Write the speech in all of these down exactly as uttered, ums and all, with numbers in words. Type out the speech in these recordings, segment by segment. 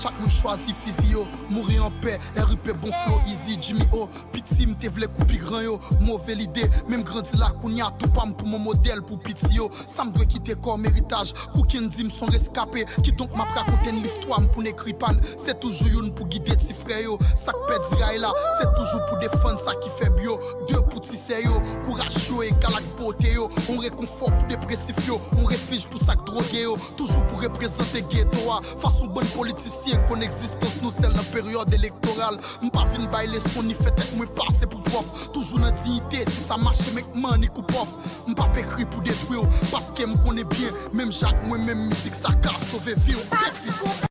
Chak moun chwazi fizi yo, mouri anpè, R I P bon flow easy, Jimmy O. Piti m te vle kou pi gran yo, move lide, men m grandi la kounya, tou pa m pou mwen modèl pou piti yo. Sa m dwe kite kòm eritaj, kokenn di m s on reskape, kidonk m ap rakonte n listwa m pou n ekri pa n. Se toujou youn pou gide ti frè yo, sa k pèdi ray la, se toujou pou defann sa ki fèb yo. De pou ti sè yo, kouraj yo egal ak bote yo, on rekonfò pou depresif yo, on refij pou sa k dwoge yo. Toujou pou reprezante geto a, fas on bann politisyen konn egzistans nou sèl nan peryòd elektoral. M pa vin bay leson ni fè tèt mwen pase pou pwòf. Toujou nan diyite, si sa mache, men k mannik ou pòf. M p ap ekri pou detwi w, paske m konnen byen, menm jan ak mwen menm, mizik sa ka sove vi w. Defi.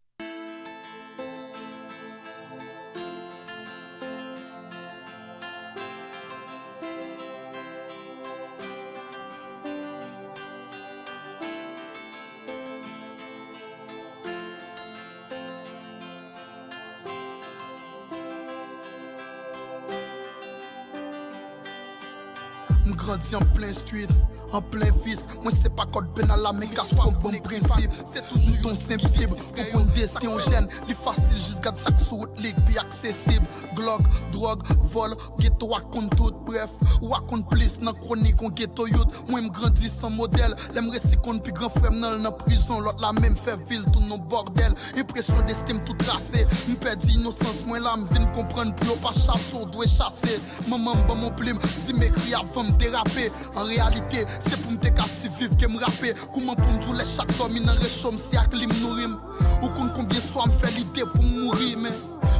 M grandi an plen street, an plen vis. Mwen se pa kòd penal la, men kas kòm bon prensip. M t on senp sib, ou konn desten yon jèn, li fasil, jis gad sa k sou wout li k pi aksesib. Glòk, dwòg, vòl, geto a konn tout. Brèf, ou a konn plis nan kwonik on geto yout. Mwen m grandi san modèl, lè m resi konn pi gran frè m nan l nan prizon, lòt la menm fè vi l tounen on bòdèl. Enpresyon desten m tou trase, m pèdi inosans mwen la, m vin konprann pou yo pa chase w dwe chase. Manman m ban m on plim, di m ekri avan m derape. An reyalite, se pou m te ka siviv ke m rape. Kouman pou m di w lè chak dòmi nan recho m se ak li m nouri m? Ou konn konbyen swa m fè lide pou m mouri, men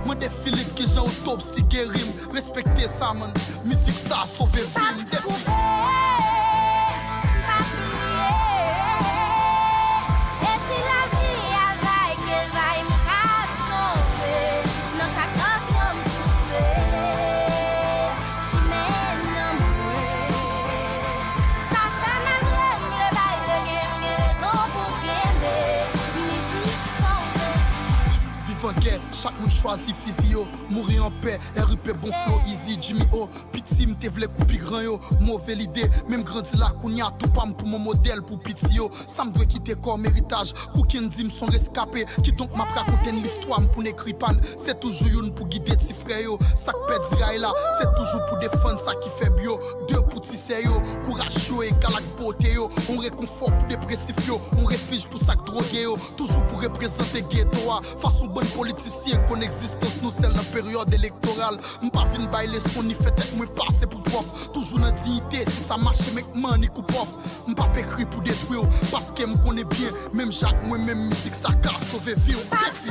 mande Filip kijan otopsi geri m. Respekte sa, man. Mizik sa sove vi m. Defi. Nan chak kòk yo m twouve chimen nan mwen. Sa fè malgre m leve bay lege, m gen rezon pou kenbe mizik sove. Viv an gè, chak moun chwazi fizi yo, mouri anpè, R I P bon flow easy, Jimmy O. Piti m te vle kou pi gran yo, move lide, men m grandi la kounya, tou pa m pou mwen modèl pou piti yo. Sa m dwe kite kòm eritaj, kokenn di m s on reskape, kidonk m ap rakonte n listwa m pou n ekri pa n. Se toujou youn pou gide ti frè yo, sa k pèdi ray la, se toujou pou defann sa ki fèb yo. De pou ti sè yo, kouraj yo egal ak bote yo, on rekonfò pou depresif yo, on refij pou sa k dwoge yo. Toujou pou reprezante geto a, fas on bann politisyen konn egzistans nou sèl nan peryòd elektoral. M pa vin bay leson ni fè tèt mwen pase pou pwòf. Toujou nan diyite, si sa mache, men k mannik ou pòf. M p ap ekri pou detwi w, paske m konnen byen, menm jan ak mwen menm, mizik sa ka sove vi w. Defi.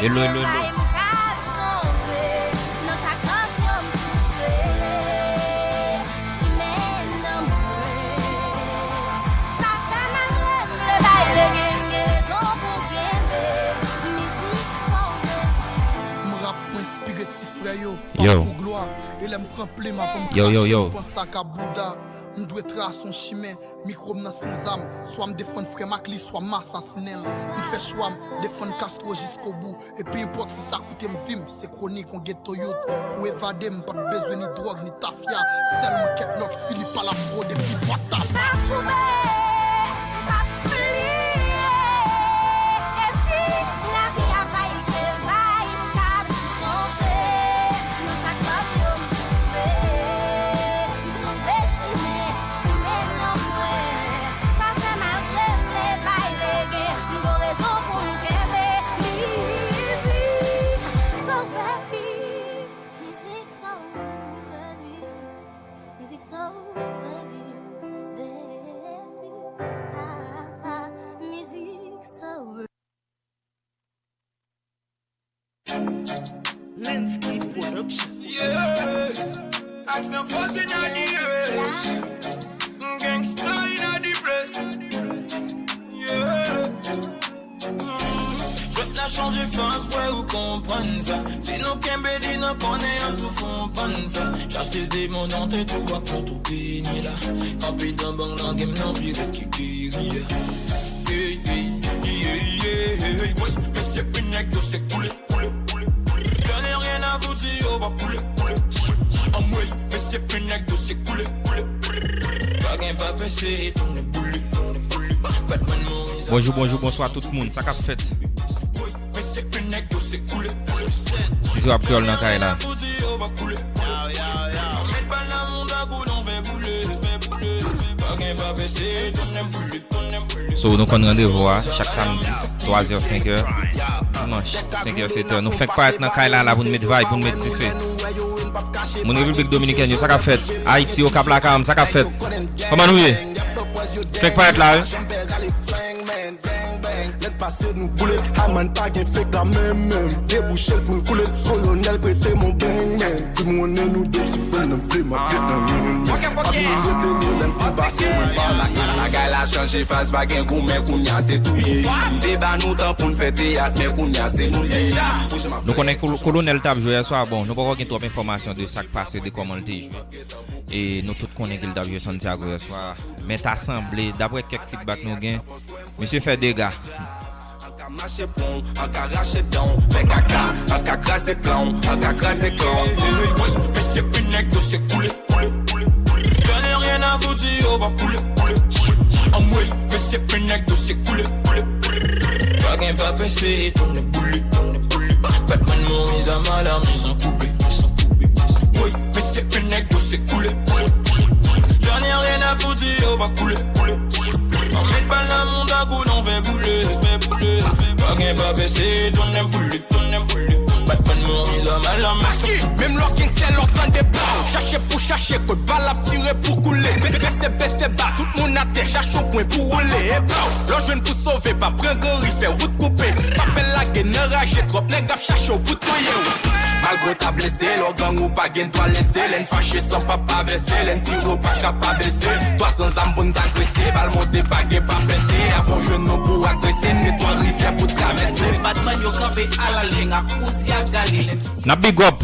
Hello, hello, hello. M rap pou enspire ti frè yo, pa pou glwa. E lè m pran plim avan m krache, m panse ak Bouda. M dwe trase on chimen. Mikwo m nan se on zam, swa m defann frè m ak li, swa m asasinen l. M fè chwa m, defann Castro jiskobou. E pe enpòt si sa koute m vi m, se kwonik on geto yout. Pou evade m, m pa t bezwen ni dwòg, ni tafya. Sèlman kèk nòt Filip al ap bwode pi fwa tafya. Landscape Production. Yeah. Aksyon fòs inna di res. Gangsta inna di ples. Yeah. Jwèt la chanje, fò m fè ou konprann sa. Si nou kenbe di nan kònè an, tou fon pann sa. Chase demon nan tèt ou ak kont ou peni la. Kanpe dan bang nan game nan, pi rèd ki geri a. Hey, hey, yeah, yeah, hey. Wi, mesye, pi nèg yo se koule, koule, koule, koule. Yo ni ryen a fouti, yo pa koule, koule, koule. Anmwey, mesye, pi nèg yo se koule, koule, koule. Pa gen Bonjou, bonjou, bonswa tout moun. Sa k ap fèt? Ti Zè ap kreyòl nan kay la. So, nou konn randevou a chak samdi, twa zè, senk è, dimanch, senk è, sèt è. Nou fenk parèt nan kay la, la pou n met vibe, pou n met dife. Moun Repiblik Dominikèn yo, sa k ap fèt? Ayiti, Okap, Lakayòm, sa k ap fèt? Kòman nou ye? Fenk parèt la, wi. Lè n pase nou boule, Ayman pa gen fake la menm menm. Debouche l pou n koule, kolonèl prete m yon bang bang. Pou m konnen nou de ti fann nan vle m ap gen nan men nou menm. Pa vin retenir lè n fin pase mwen pa la. Bagay la chanje faz, pa gen goumen, kounye a se touye. M te ba nou tan pou n fè teyat, men kounye a se nou l ye. Nou konnen kol-, kolonèl t ap jwe yè swa, bon, nou poko gen twòp enfòmasyon de sa k pase, de kòman l te jwe. E nou tout konnen ke l t ap jwe Santiago yè swa. Men ta sanble, daprè kèk feedback nou gen, misye fè dega. An ka mache pon, an ka rache dan, fè kaka, an ka kraze klan, an ka kraze klan. Wi, mesye, pi nèg yo se koule. J'en ai rien à foutre si yo pa koule. Anmwey, mesye, pi nèg yo se koule. Pa gen pa pese, tounen boule. Batman Moïse a malame san koupe. Wi, mesye, pi nèg yo se koule. J'en ai rien à foutre si yo pa koule. An met bal nan moun, tankou nou fè boule. Pa gen pa pese, tounen boule, tounen boule. Batman Moïse a malame san koupe. Menm lò gangstè lò tande blow. Chache pou chache, kot bal ap tire pou koule. Bese, bese ba, tout moun atè, chache yon kwen pou woule. E blow, lò jwenn pou sove, pa pran gran ri, fè wout koupe. Pa pè lage nan raje, twòp nèg ap chache w pou touye w. Malgre w ta blese, lè w gang ou pa gen dwa lese. Lè n fache san papa vèse, lè n tire w pa ka pa blese. Twa san zam pou n ta grese, bal monte pa gen pa pèse. Avan w jwenn nou pou agrese, n gen twa rivyè pou travèse. Batman yo kanpe alaleng ak Uzi ak Galil. N ap big up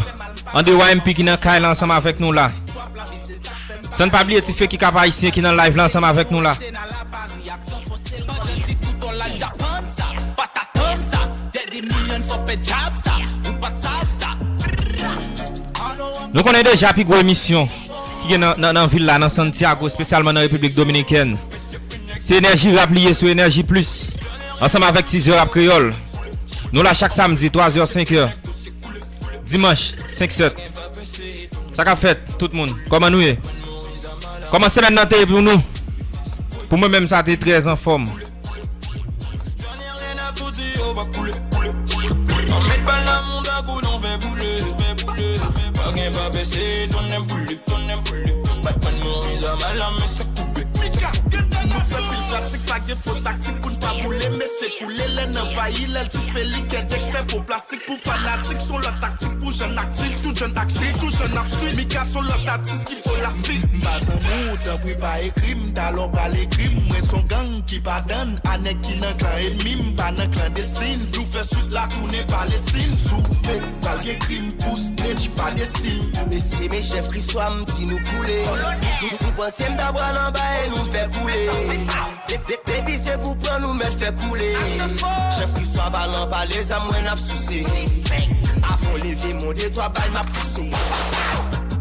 Andé Y M P ki nan kay la ansanm avèk nou la. San n pa bliye ti Feki Kap Ayisyen ki nan live la ansanm avèk nou la. Nou konnen deja pi gwo emisyon ki gen nan, nan, nan vil la, nan Santiago, espesyalman nan Repiblik Dominikèn. Se Enèji Rap li ye sou Enèji Plis, ansanm avèk Ti Zè Rap Kreyòl. Nou la chak samdi, twa zè, senk è. Dimanch, senk sèt. Sa k ap fèt, tout moun? Kòman nou ye? Kòman semèn nan te ye pou nou? Pou mwen menm, sa te trè anfòm. Nou fè pil pratik, pa gen fo taktik pou n pa boule. Mesye koule, lè n anvayi, lè l dife, li gen dèks fè po plastik. Pou fanatik, se yon lòt taktik pou jèn aktif. Sou jèn aktif, sou jèn ap street. Mika se yon lòt atis ki fo laspik. M pa zanmi w, tanpri pa ekri m. Talè w pral ekri m. Mwen se yon gang ki pa dann a nèg ki nan klan enmi m. Pa nan klandestin. Nou fè swit la tounen Palestin. Sou fake, pral gen krim. Pou snitch pa destin. Mesye, men chèf ki swa m si nou koule. Nou, nou, nou panse m ta pral anba e nou fè koule. De-, de-, depi se pou pran nou mèt fè koule. Chèf ki swa balan pale zam mwen ap souse. Avan w leve mwen de twa bal m ap pouse.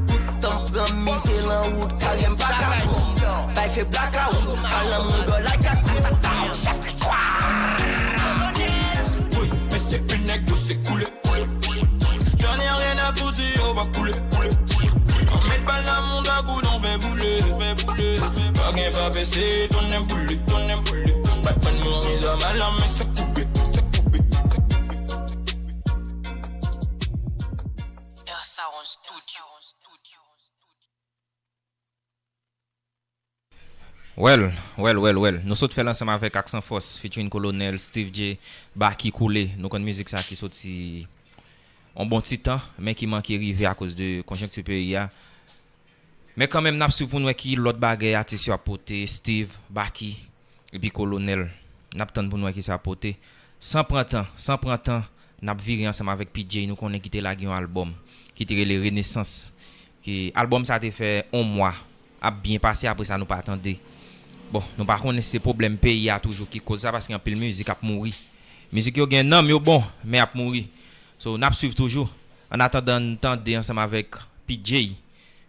Tout tan m pran mize lan wout karyè m pa ka kout. Bay fè blakawout, kalan mwen dò like a kout. Chèf ki swa. Wi, mesye, pi nèg yo se koule. J'en ai rien à foutre si yo pa koule. An met bal nan moun tankou nou fè boule. Pa gen pa pese, tounen boule, tounen boule. Batman Moïse a malame sa koupe. Well, well, well, well. Nou sot fè l ansanm avèk Aksan Fòs, featuring Kolonèl, Steve J, Baky Koule. Nou konn mizik sa ki soti yon bon ti tan, men ki manke rive akoz de konjonkti peyi a. Men kanmenm, n ap swiv pou n wè ki lòt bagay atis yo ap pote, Steve, Baky, epi Kolonèl. N ap tann pou n wè ki sa ap pote. San pran tan, san pran tan, n ap vire ansanm avèk P J, nou konnen ki te lage yon albòm, ki te rele Renesans. Ki albòm sa te fè yon mwa, ap byen pase, apre sa nou pa tande. Bon, nou pa konnen si se pwoblèm peyi a toujou ki koz sa, paske anpil mizik ap mouri. Mizik yo gen nanm, yo bon, men ap mouri. So, n ap swiv toujou. Annatandan, n tande ansanm avèk P J,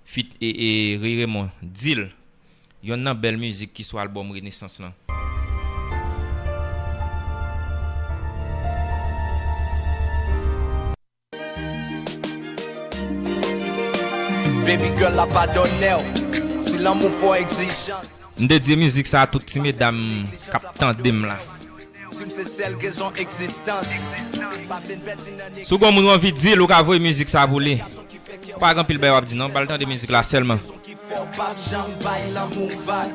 feat. E, e, Ray Raymond, Dil, Yonn nan bèl mizik ki sou albòm Renesans lan. Baby girl la pa dònè w. Si lanmou fò egzijans. M dedye mizik sa a tout ti medam k ap tande m la. Si m se sèl rezon egzistans. Pa vin pèdi nan nèg. Si w gon moun ou anvi di l, ou ka voye mizik sa a pou li. Ou pa gen anpil bagay w ap di non, ba l tande mizik la sèlman. Ki fè w p ap janm bay lanmou vag.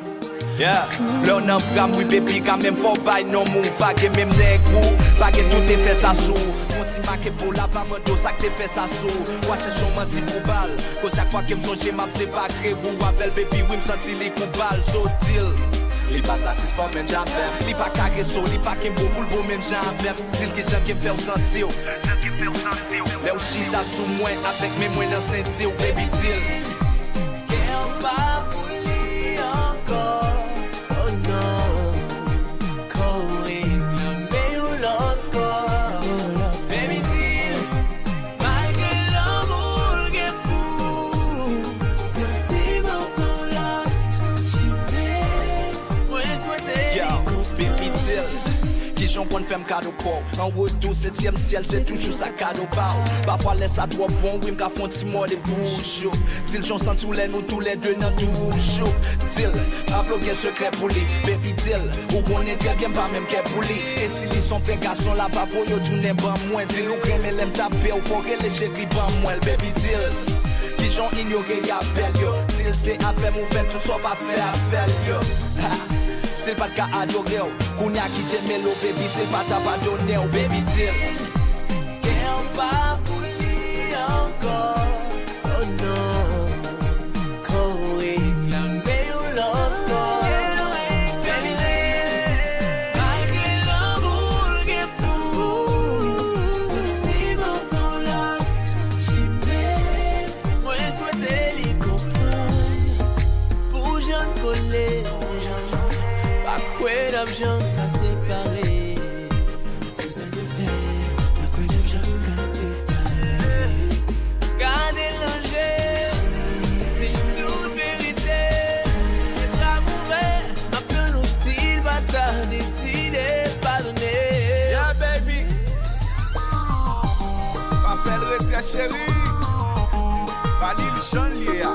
Yeah. Lè w nan bra m, wi baby, kanmenm fò w bay non m ou vag. E menm nèg ou pa gen tout efè sa sou ou. Yon ti make po la pa mande w sa k te fè sa sou ou. W a chèche yon manti pou ba l. Koz chak fwa ke m sonje m ap separe ou avè l, baby, wi m santi li kou bal. So di l. Li pa satisfè w menm jan avè m. Li pa karese w, li pa kenbe w pou l bon menm jan avè m. Di l kijan ke m fè w santi w. Lè w chita sou mwen avèk men mwen nan senti w, baby, di l. Kè an pa pou li ankò, oh non. Kò w reklame yon lòt kò. Baby, di l, malgre lanmou l gen pou ou, santiman pran yon lòt chimen. Mwen swete li konprann. Yo, baby, di l. Kijan w konn fè m kado kò w? An retou, setyèm syèl, se toujou sa kado ba w. Pafwa, lè sa twò bon, wi, m ka fè yon ti mòde bouch ou. Di l jan w santi w lè nou toulède nan douch ou. Di l, Pablo gen sekrè pou li. Baby, di l, ou konnen trè byen m pa menm kè pou li. E si li se yon fè gason, l ap ap voye w tounen ban mwen. Di l ou renmen lè m tape w, fò w rele cheri ban mwen l. Baby, di l, kijan w inyore apèl yo? Di l se avè m ou fè tout sa w pa fè avè l yo. Ha! Si l pa t ka adore w, kounye a kite mele w, baby, si l pa ta padone w, baby, di l. Kè an pa pou li ankò, oh non. Kò w reklame yon lòt kò. Baby, di l, malgre lanmou l gen pou ou, santiman pran yon lòt chimen. Mwen swete li konprann. Pou jan n kole, pa kwè n ap janm ka separe. Pou sa n te fè, pa kwè n ap janm ka separe. Gade l nan je, di l tout verite. Fè l pa mouvè, m ap tann ou si l pa ta deside padone. Yeah, baby. Pa fè l regrèt, cheri. Ba li l jan l ye a.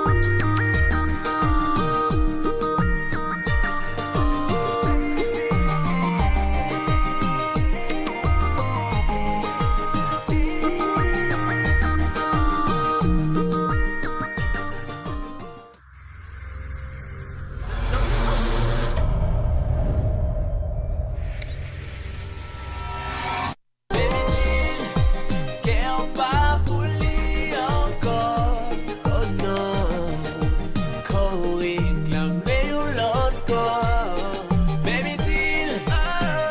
Baby, di l, kè an pa pou li ankò, oh non. Kò w reklame yon lòt kò. Baby, di l,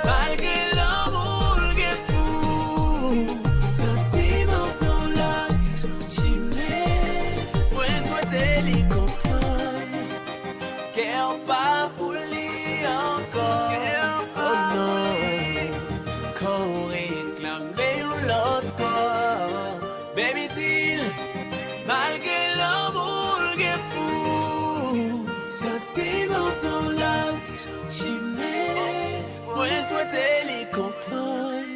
malgre lanmou l gen pou ou, santiman pran yon lòt chimen. Mwen swete li konprann. Kè w pa pou li ankò. Oh non. Kò w reklame yon lòt kò. Baby, di l, malgre lanmou l gen pou ou, santiman pran lòt chimen. Mwen swete li konprann.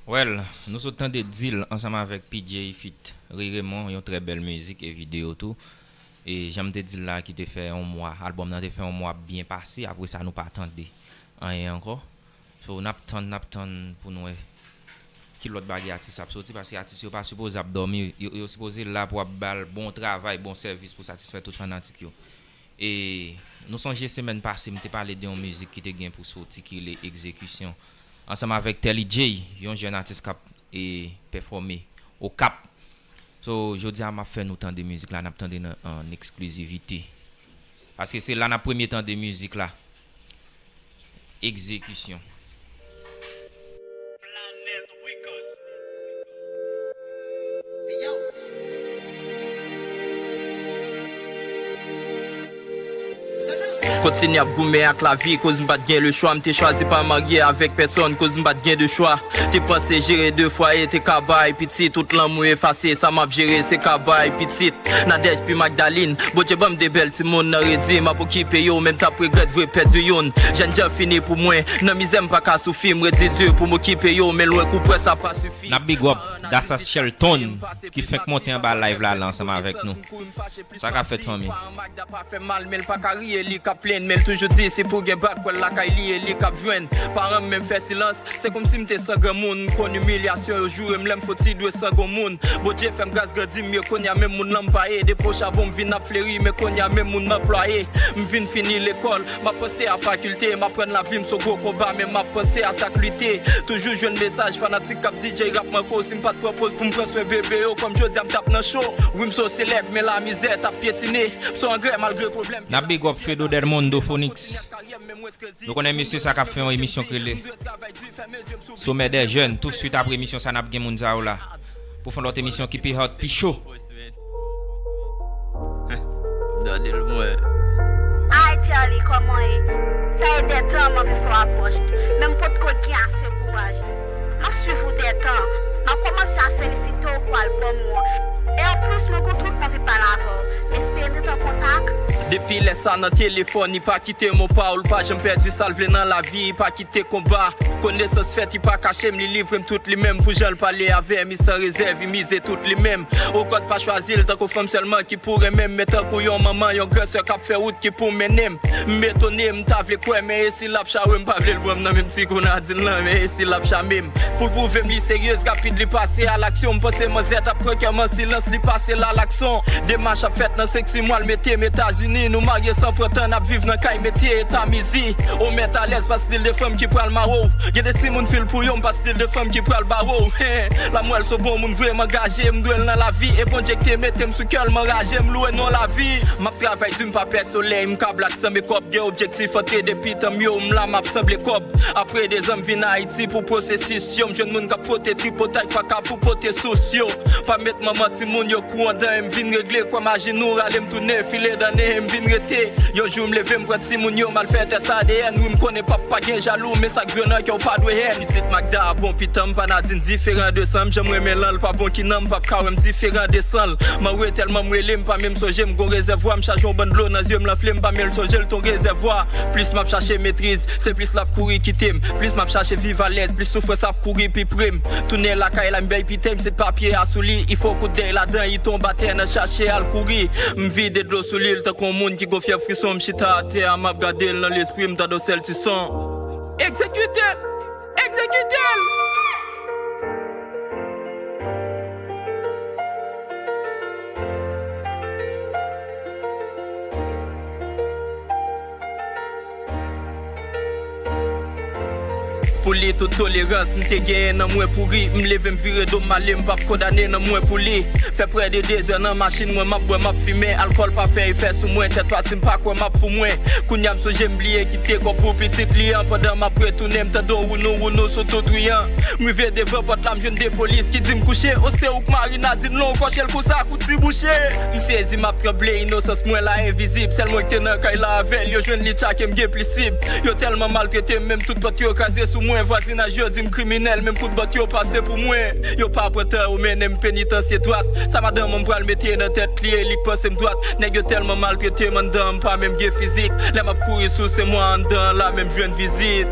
Well, nou sot tande Di l ansanm avèk P J feat Ray Raymond, yon trè bèl mizik e videyo tou. E jan m te di l la, ki te fè yon mwa, albòm nan te fè yon mwa byen pase, apre sa nou pa tande anyen ankò. So, n ap tann, n ap tann pou n wè ki lòt bagay atis ap soti, paske atis yo pa sipoze ap dòmi, yo, yo sipoze la pou ap ba l bon travay, bon sèvis pou satisfè tout fanatik yo. E nou sonje semèn pase, m te pale de yon mizik ki te gen pou soti ki rele Egzekisyon, ansanm avèk Telly J, yon jèn atis k ap, e, pèfòme Okap. So, jodi a, m ap fè nou tande mizik la, n ap tande nan, an eksklizivite. Paske se la n ap premye tande mizik la. Egzekisyon. Kontinye ap goumen ak lavi, koz m pa t gen lechwa. M te chwazi pa marye avèk pèsonn, koz m pa t gen de chwa. Te panse jere de fwaye, te ka bay pitit, tout lanmou efase. Sa m ap jere, se ka bay pitit. Nadège pi Magdalin, Bondye ban m de bèl timoun nan redi. M ap okipe yo, men m t ap regrèt vre pèdi youn. Jènjan fini pou mwen, nan mizè m pa ka soufi. M redi di pou m okipe yo, men lwen kou prè sa pa sifi. N ap big up Dasas Shelton, ki fenk monte anba live la, la ansanm avèk nou. Sa k ap fèt, fanmi? Magda pa fè mal, men l pa ka riye, li k ap plenn, men l toujou di, si pou gen bak, kwè l lakay li, e li k ap jwenn. Paran m menm fè silans, se kòmsi m te san granmoun, m konn imilyasyon, yo joure m, lè m foti dwe san granmoun. Bondye fè m gras, grandi m ye, kounye a menm moun lan m pa ye, depo chabon m vin ap fleri, men kounye a menm moun m anplwaye. M vin fini lekòl, m ap panse a fakilte, m aprann lavi m se yon gwo konba, men m ap panse a sa k lite. Toujou jwenn mesaj fanatik k ap di J-Rap manke w, si m pa t pran poz pou m pran swen bebe yo, kòm jodi a m t ap nan cho. Wi, m se yon selèb, men lamizè t ap pyetine. M se yon angrè malgre pwoblèm. N ap big up Fredo Del Mundo Phoenix. Nou konnen mesye sa k ap fè yon emisyon k rele Sommet des Jeunes. Tou swit apre emisyon sa, n ap gen moun sa yo la pou fè yon lòt emisyon ki pi hot, pi cho. Dòdil mwen. Ay, Charlie, kòman ye? Sa e dè tan m anvi fè w apwòch, men m potko gen ase kouraj. M ap swiv ou dè tan. M ap kòmanse ap felisite w pou albòm ou an. E anplis, mwen gon twòp anvi pale avè w. M espere n ret an kontak. Depi lè sa nan telefòn, li pa kite mo pa w, li pa janm pèdi sa l vle nan lavi, li pa kite konba. Konesans fèt, li pa kache m, li livre m tout li menm. Pou jan l pale avè m, li san rezèv, li mize tout li menm. O God pa chwazi l tankou fanm sèlman ki pou renmen m, men tankou yon manman, yon gran sè k ap fè wout ki pou mennen m. M etone, m ta vle kwè, men e si l ap chawe m, pa vle l pran m nan menm ti kou Nadin lan, men e si l ap chame m. Pou l pwouve m li seryez, rapid li pase a laksyon. M panse manzè t ap pran kè m an silans, li pase l a laksyon. Demach ap fèt nan senk sis mwa, l mete m Etazini. Nou marye san pran tan, n ap viv nan kay, mete eta mizi. Ou mèt alèz, pa stil de fanm ki pral mare w. Gen de timoun fil pou yo, m pa stil de fanm ki pral bare w. Lanmou al se bon moun vre, m angaje, m dwe l nan lavi. E Bondye k te mete m sou kè l, m anraje, m lwe non lavi. M ap travay di m pa pè solèy, m ka black san mekòp. Gen objektif antre depi tan m yo, m la m ap sanble kòb. Apre de zan m vin Ayiti pou pwosesis yo, m jwenn moun k ap pote tripotay, pa ka pou pote sous yo. Pa met manman timoun yo kou anndan, e m vin regle kwè m ajenou, rale m tounen, file dannen, e m vin rete. Yon jou m leve, m pran timoun yo, m al fè tès A D N. Wi, m konnen pap pa gen jalou, men sa k dwe nan kè w pa dwe hèn. Pitit Magda a bon, pitan m pa Nadin diferan de san m. Jan m renmen lan, l pa bon ki nan m, pap ka wè m diferan de san l. Manwe tèlman m rele, m pa menm sonje m gon rezèvwa. M chaje yon bann dlo nan zye m, l anfle, m pa menm sonje l t on rezèvwa. Plis m ap chache metriz, se plis l ap kouri kite m. Plis m ap chache viv alèz, plis soufrans ap kouri pi pre m. Tounen lakay la, m bay pite m, se papye a sou li. I fè w kout dèy ladan, i tonbe atè nan chache al kouri. M vide dlo sou li, l tankou yon moun ki gon fyèv frison. M chita atè a, m ap gade l nan lespri m, tande yon sèl ti son. Egzekite l! Egzekite l! Pou li, tout tolerans m te genyen nan mwen pouri. M leve, m vire do, m ale, m p ap kondane nan mwen pou li. Fè prè de dezè nan machin mwen, m ap bwè, m ap fimen. Alkòl pa fè efè sou mwen, tèt pati, m pa kwè m ap fou mwen. Kounye a m sonje m bliye kite kòb pou pitit li an. Pandan m ap retounen, m tande yon wounou wounou sou tout ri an. M rive devan pòt la, m jwenn de polis ki di m kouche. O, se ou k mari Nadin lan, w kòche l konsa ak yon ti bouche. M sezi, m ap tranble, inosans mwen la envizib. Sèl mwen k te nan kay la avè l, yo jwenn li tchake m gen plis sib. Yo tèlman maltrete m, menm tout pòt yo kraze sou mwen. Vwazinaj yo di m kriminèl, menm kout bòt yo pase pou mwen. Yo pa pran tan, yo mennen m penitansye dwat. Sa madanm an pral mete nan tèt li, e li k panse m dwat. Nèg yo tèlman maltrete m anndan an, m pa menm gen fizik. Lè m ap kouri sou se mwa anndan an la, menm jwenn vizit.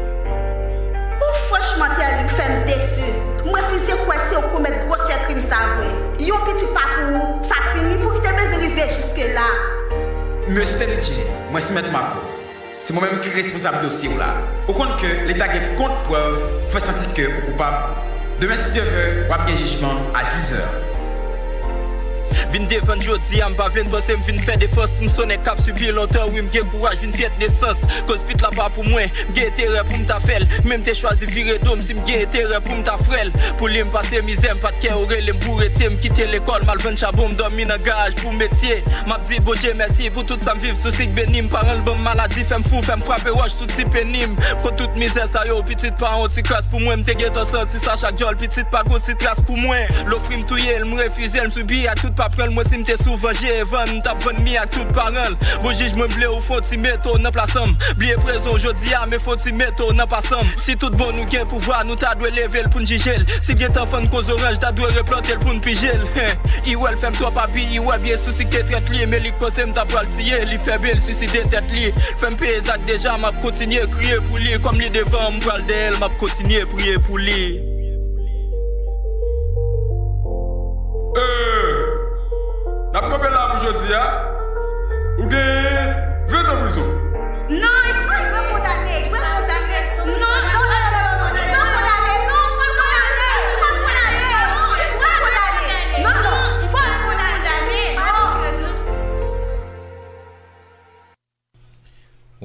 Ou franchman, Terry, ou fè m desi. M refize kwè se ou k komèt gwosè krim sa vre. Yon pitit pa pou ou, sa fini, pou ki te bezwen rive jiske la? Mesye Terry J, mwen se Mèt Marco. Se mwen menm ki responsab dosye w la. Ou konn ke Leta gen kont prèv pou fè santi ke ou koupab. Demen, si Dye vle, w ap gen jijman a dizè. Vin defann jodi a, m pa vle n panse m vin fè defans. M s on nèg k ap sibi lontan, wi, m gen kouraj, vin fyè t nesans. Koz pit la pa pou mwen, m gen enterè pou m ta fè l. Men m te chwazi vire do m si m gen enterè pou m ta frè l. Pou li m pase mizè, m pa t kè yo rele m pou rete. M kite lekòl, m al vann chabon, m dòmi nan garaj pou metye. M ap di Bondye mèsi pou tout sa m viv, sou sik beni m. Paran l ban m maladi, fè m fou, fè m frape wòch sou ti peni m. M konn tout mizè sa yo, pitit pa yon ti kras pou mwen. M te gentan santi sa chak djòl, pitit pa gon ti tras pou mwen. L ofri m touye l, m refize l, m sibi ak tout papye. Pran l, mwen si m te sou vanje, vann, m t ap vann li ak tout paran l. Bon jij, mwen vle ou fon ti mete w nan plas an m. Bliye prezon jodi a, men fon ti mete w nan pasan m. Si tout bon nou gen pouvwa, nou ta dwe leve l pou n jije l. Si l gentan fann koz oranj, ta dwe replante l pou n pije l. Hen, Iwèl fè m twòp abi, Iwèl byen sousi k te trèt li, men li k panse m ta pral tiye, li fè byen l siside tèt li. Fè m peye zak deja, m ap kontinye kriye pou li. Kòm li devan m, m pral dèyè l, m ap kontinye priye pou li. Ee, n ap kanpe la pou jodi a. Ou genyen ven an prizon. Non, li pa dwe kondane, li pa kondane. Non, non, non, non, non, non, li pa kondane, non, fò l kondane, fò l kondane, fò l kondane. Non, non, fò l kondane. Oh.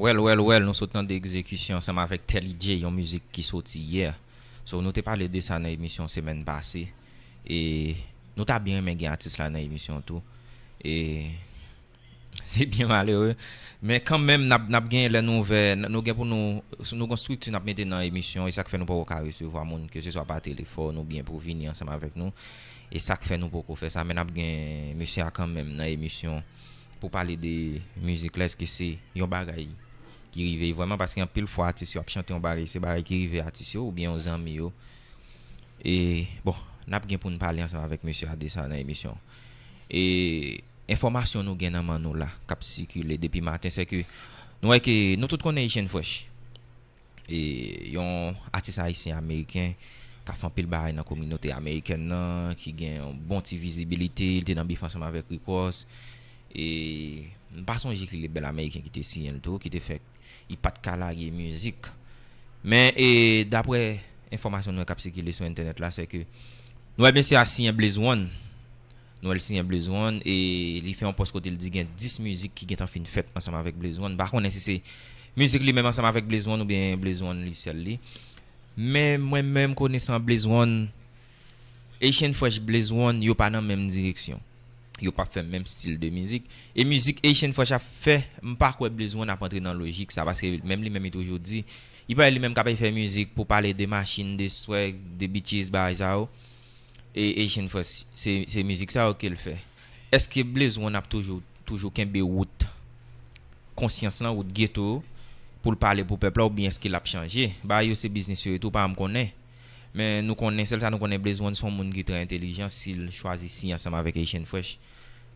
Well, well, well, nou sot tande egzekisyon ansanm avèk Telly J, yon mizik ki soti yè. So, nou te pale de sa nan emisyon semèn pase. E nou ta byen renmen gen atis la nan emisyon tou. E se byen malere. Men kanmenm, n ap, n ap gen lè nou ouvè, n, nou gen pou nou, nou gen strikti n ap mete nan emisyon, e sa k fè nou poko ka resevwa moun, ke se swa pa telefòn oubyen pou vini ansanm avèk nou. E sa k fè nou poko fè sa, men n ap gen mesye a kanmenm nan emisyon pou pale de mizik la, èske se yon bagay ki rive vrèman, paske anpil fwa atis yo ap chante yon bagay, se bagay ki rive atis yo oubyen yon zanmi yo. E, bon, n ap gen pou n pale ansanm avèk mesye a de sa nan emisyon. E enfòmasyon nou gen nan men nou la, k ap sikile depi maten, se ke nou wè ke nou tout konnen Haitian Fresh. E yon atis ayisyen ameriken k ap fè anpil bagay nan kominote amerikèn nan, ki gen yon bon ti vizibilite, li te nan bif ansanm avèk Rick Ross. E m pa sonje ki lebèl ameriken ki te siyen l tou, ki te fè li pa t ka lage mizik. Men, e, daprè enfòmasyon nou wè k ap sikile sou entènèt la, se ke nou wè mesye a siyen Blaze One. Nou wè l siyen Blaze One e li fè yon pòs kote l di gen dis mizik ki gentan fin fèt ansanm avèk Blaze One. M pa konnen si se mizik li menm ansanm avèk Blaze One oubyen Blaze One li sèl li. Men mwen menm konesan Blaze One, Haitian Fresh Blaze One, yo pa nan menm direksyon. Yo p ap fè menm stil de mizik. E mizik Haitian Fresh ap fè, m pa kwè Blaze One ap antre nan lojik sa, paske menm li menm li toujou di, li pa li menm k ap fè mizik pou pale de machin, de swag, de bitches, bagay sa yo. E Haitian Fresh, se, se mizik sa yo ke l fè. Èske Blaze One ap toujou, toujou kenbe wout konsyans lan, wout geto, pou l pale pou pèp la, oubyen èske l ap chanje? Bagay yo se biznis yo ye tou, pa janm konnen. Men nou konnen, sèl sa nou konnen, Blaze One se yon moun ki trè entèlijan, si l chwazi siyen ansanm avèk Haitian Fresh,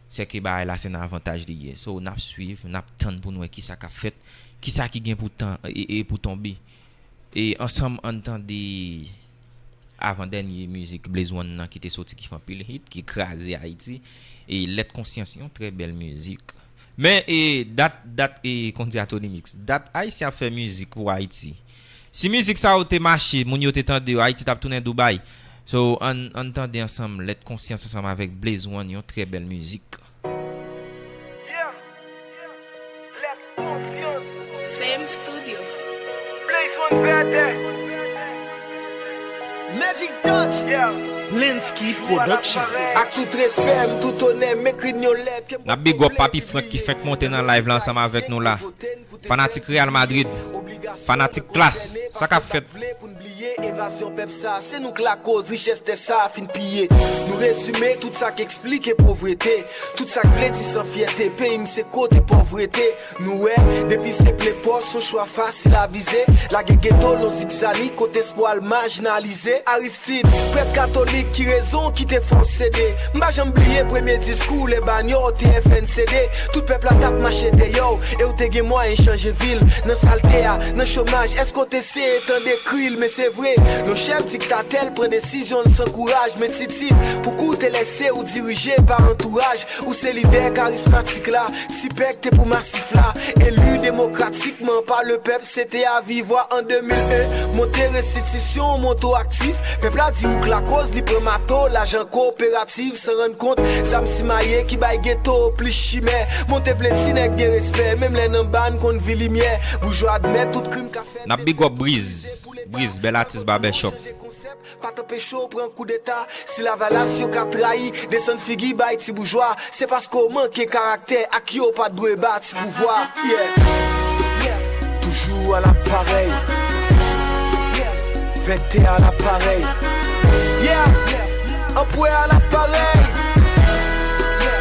se ke bagay la se nan avantaj li ye. So, n ap swiv, n ap tann pou n wè kisa k ap fèt, kisa ki gen pou tan, e, e pou tonbe. E ansanm ann tande avan dènye mizik Blaze One nan ki te soti ki fè anpil hit, ki kraze Ayiti, e Lèt Konsyans, yon trè bèl mizik. Men, e, dat, dat, e, konn di a Tony Mix, dat Ayisyen ap fè mizik pou Ayiti. Si mizik sa yo te mache, moun yo te tande yo, Ayiti t ap tounen Dubai. So, ann, ann tande ansanm Lèt Konsyans ansanm avèk Blaze One, yon trè bèl mizik. Yeah. Lèt Konsyans. Fame Studio. Blaze One Vètè. Magic Touch. Yeah. Lensky Production. Ak tout respè m, tout onè m, ekri n yon lèt ke m... N ap big up Papi Frank ki fenk monte nan live la ansanm avèk nou la. Fanatik Real Madrid, fanatik Klass, sa k ap fèt? Vle pou n bliye evazyon pèp sa, se nou k lakoz richès tè sa fin piye. Nou rezime tout sa k eksplike povrete, tout sa k vle di san fyète. Peyi m se kote pòv rete. Nou wè, depi se ple pòs, yon chwa fasil a vize. Lage geto, lon zigzani, kote espwa l majinalize. Aristide, prèt katolik, ki rezon ki te fè w sede? M pa janm bliye premye diskou w, lè Banyò te F N C D. Tout pèp la t ap mache dèyè w, e w te gen mwayen chanje vi l. Nan salte a, nan chomaj, èske w te seye tande kri l? Men se vre, yon chèf diktatè l pran desizyon l san kouraj. Men Titid, pouki w te lèse w dirije pa antouraj? Ou se lidè karismatik la, ti pèk te pou masif la. Eli demokratikman pa lepèp, se te avi vwa an de mil en. Monte restitisyon, monte w aktif. Pèp la di ou k lakoz, li pran mato, lajan koperativ, san rann kont. Zam simaye ki bay geto plis chimè. Monte vle di nèg gen respè, menm lè nan ba n konn vi limyè. Boujwa admèt tout krim k ap fèt. N ap big up Briz. Briz, bèl atis Barbershop. Konsèp pa t anpeche w pran koudeta. Si Lavalas yo ka trayi, desann figi bay ti boujwa, se paske w manke karaktè ak yo pa t dwe ba ti pouvwa. Yeah. Yeah. Toujou a la parèy. Yeah. Vètè a la parèy. Yeah. Anpwè a la parèy. Yeah.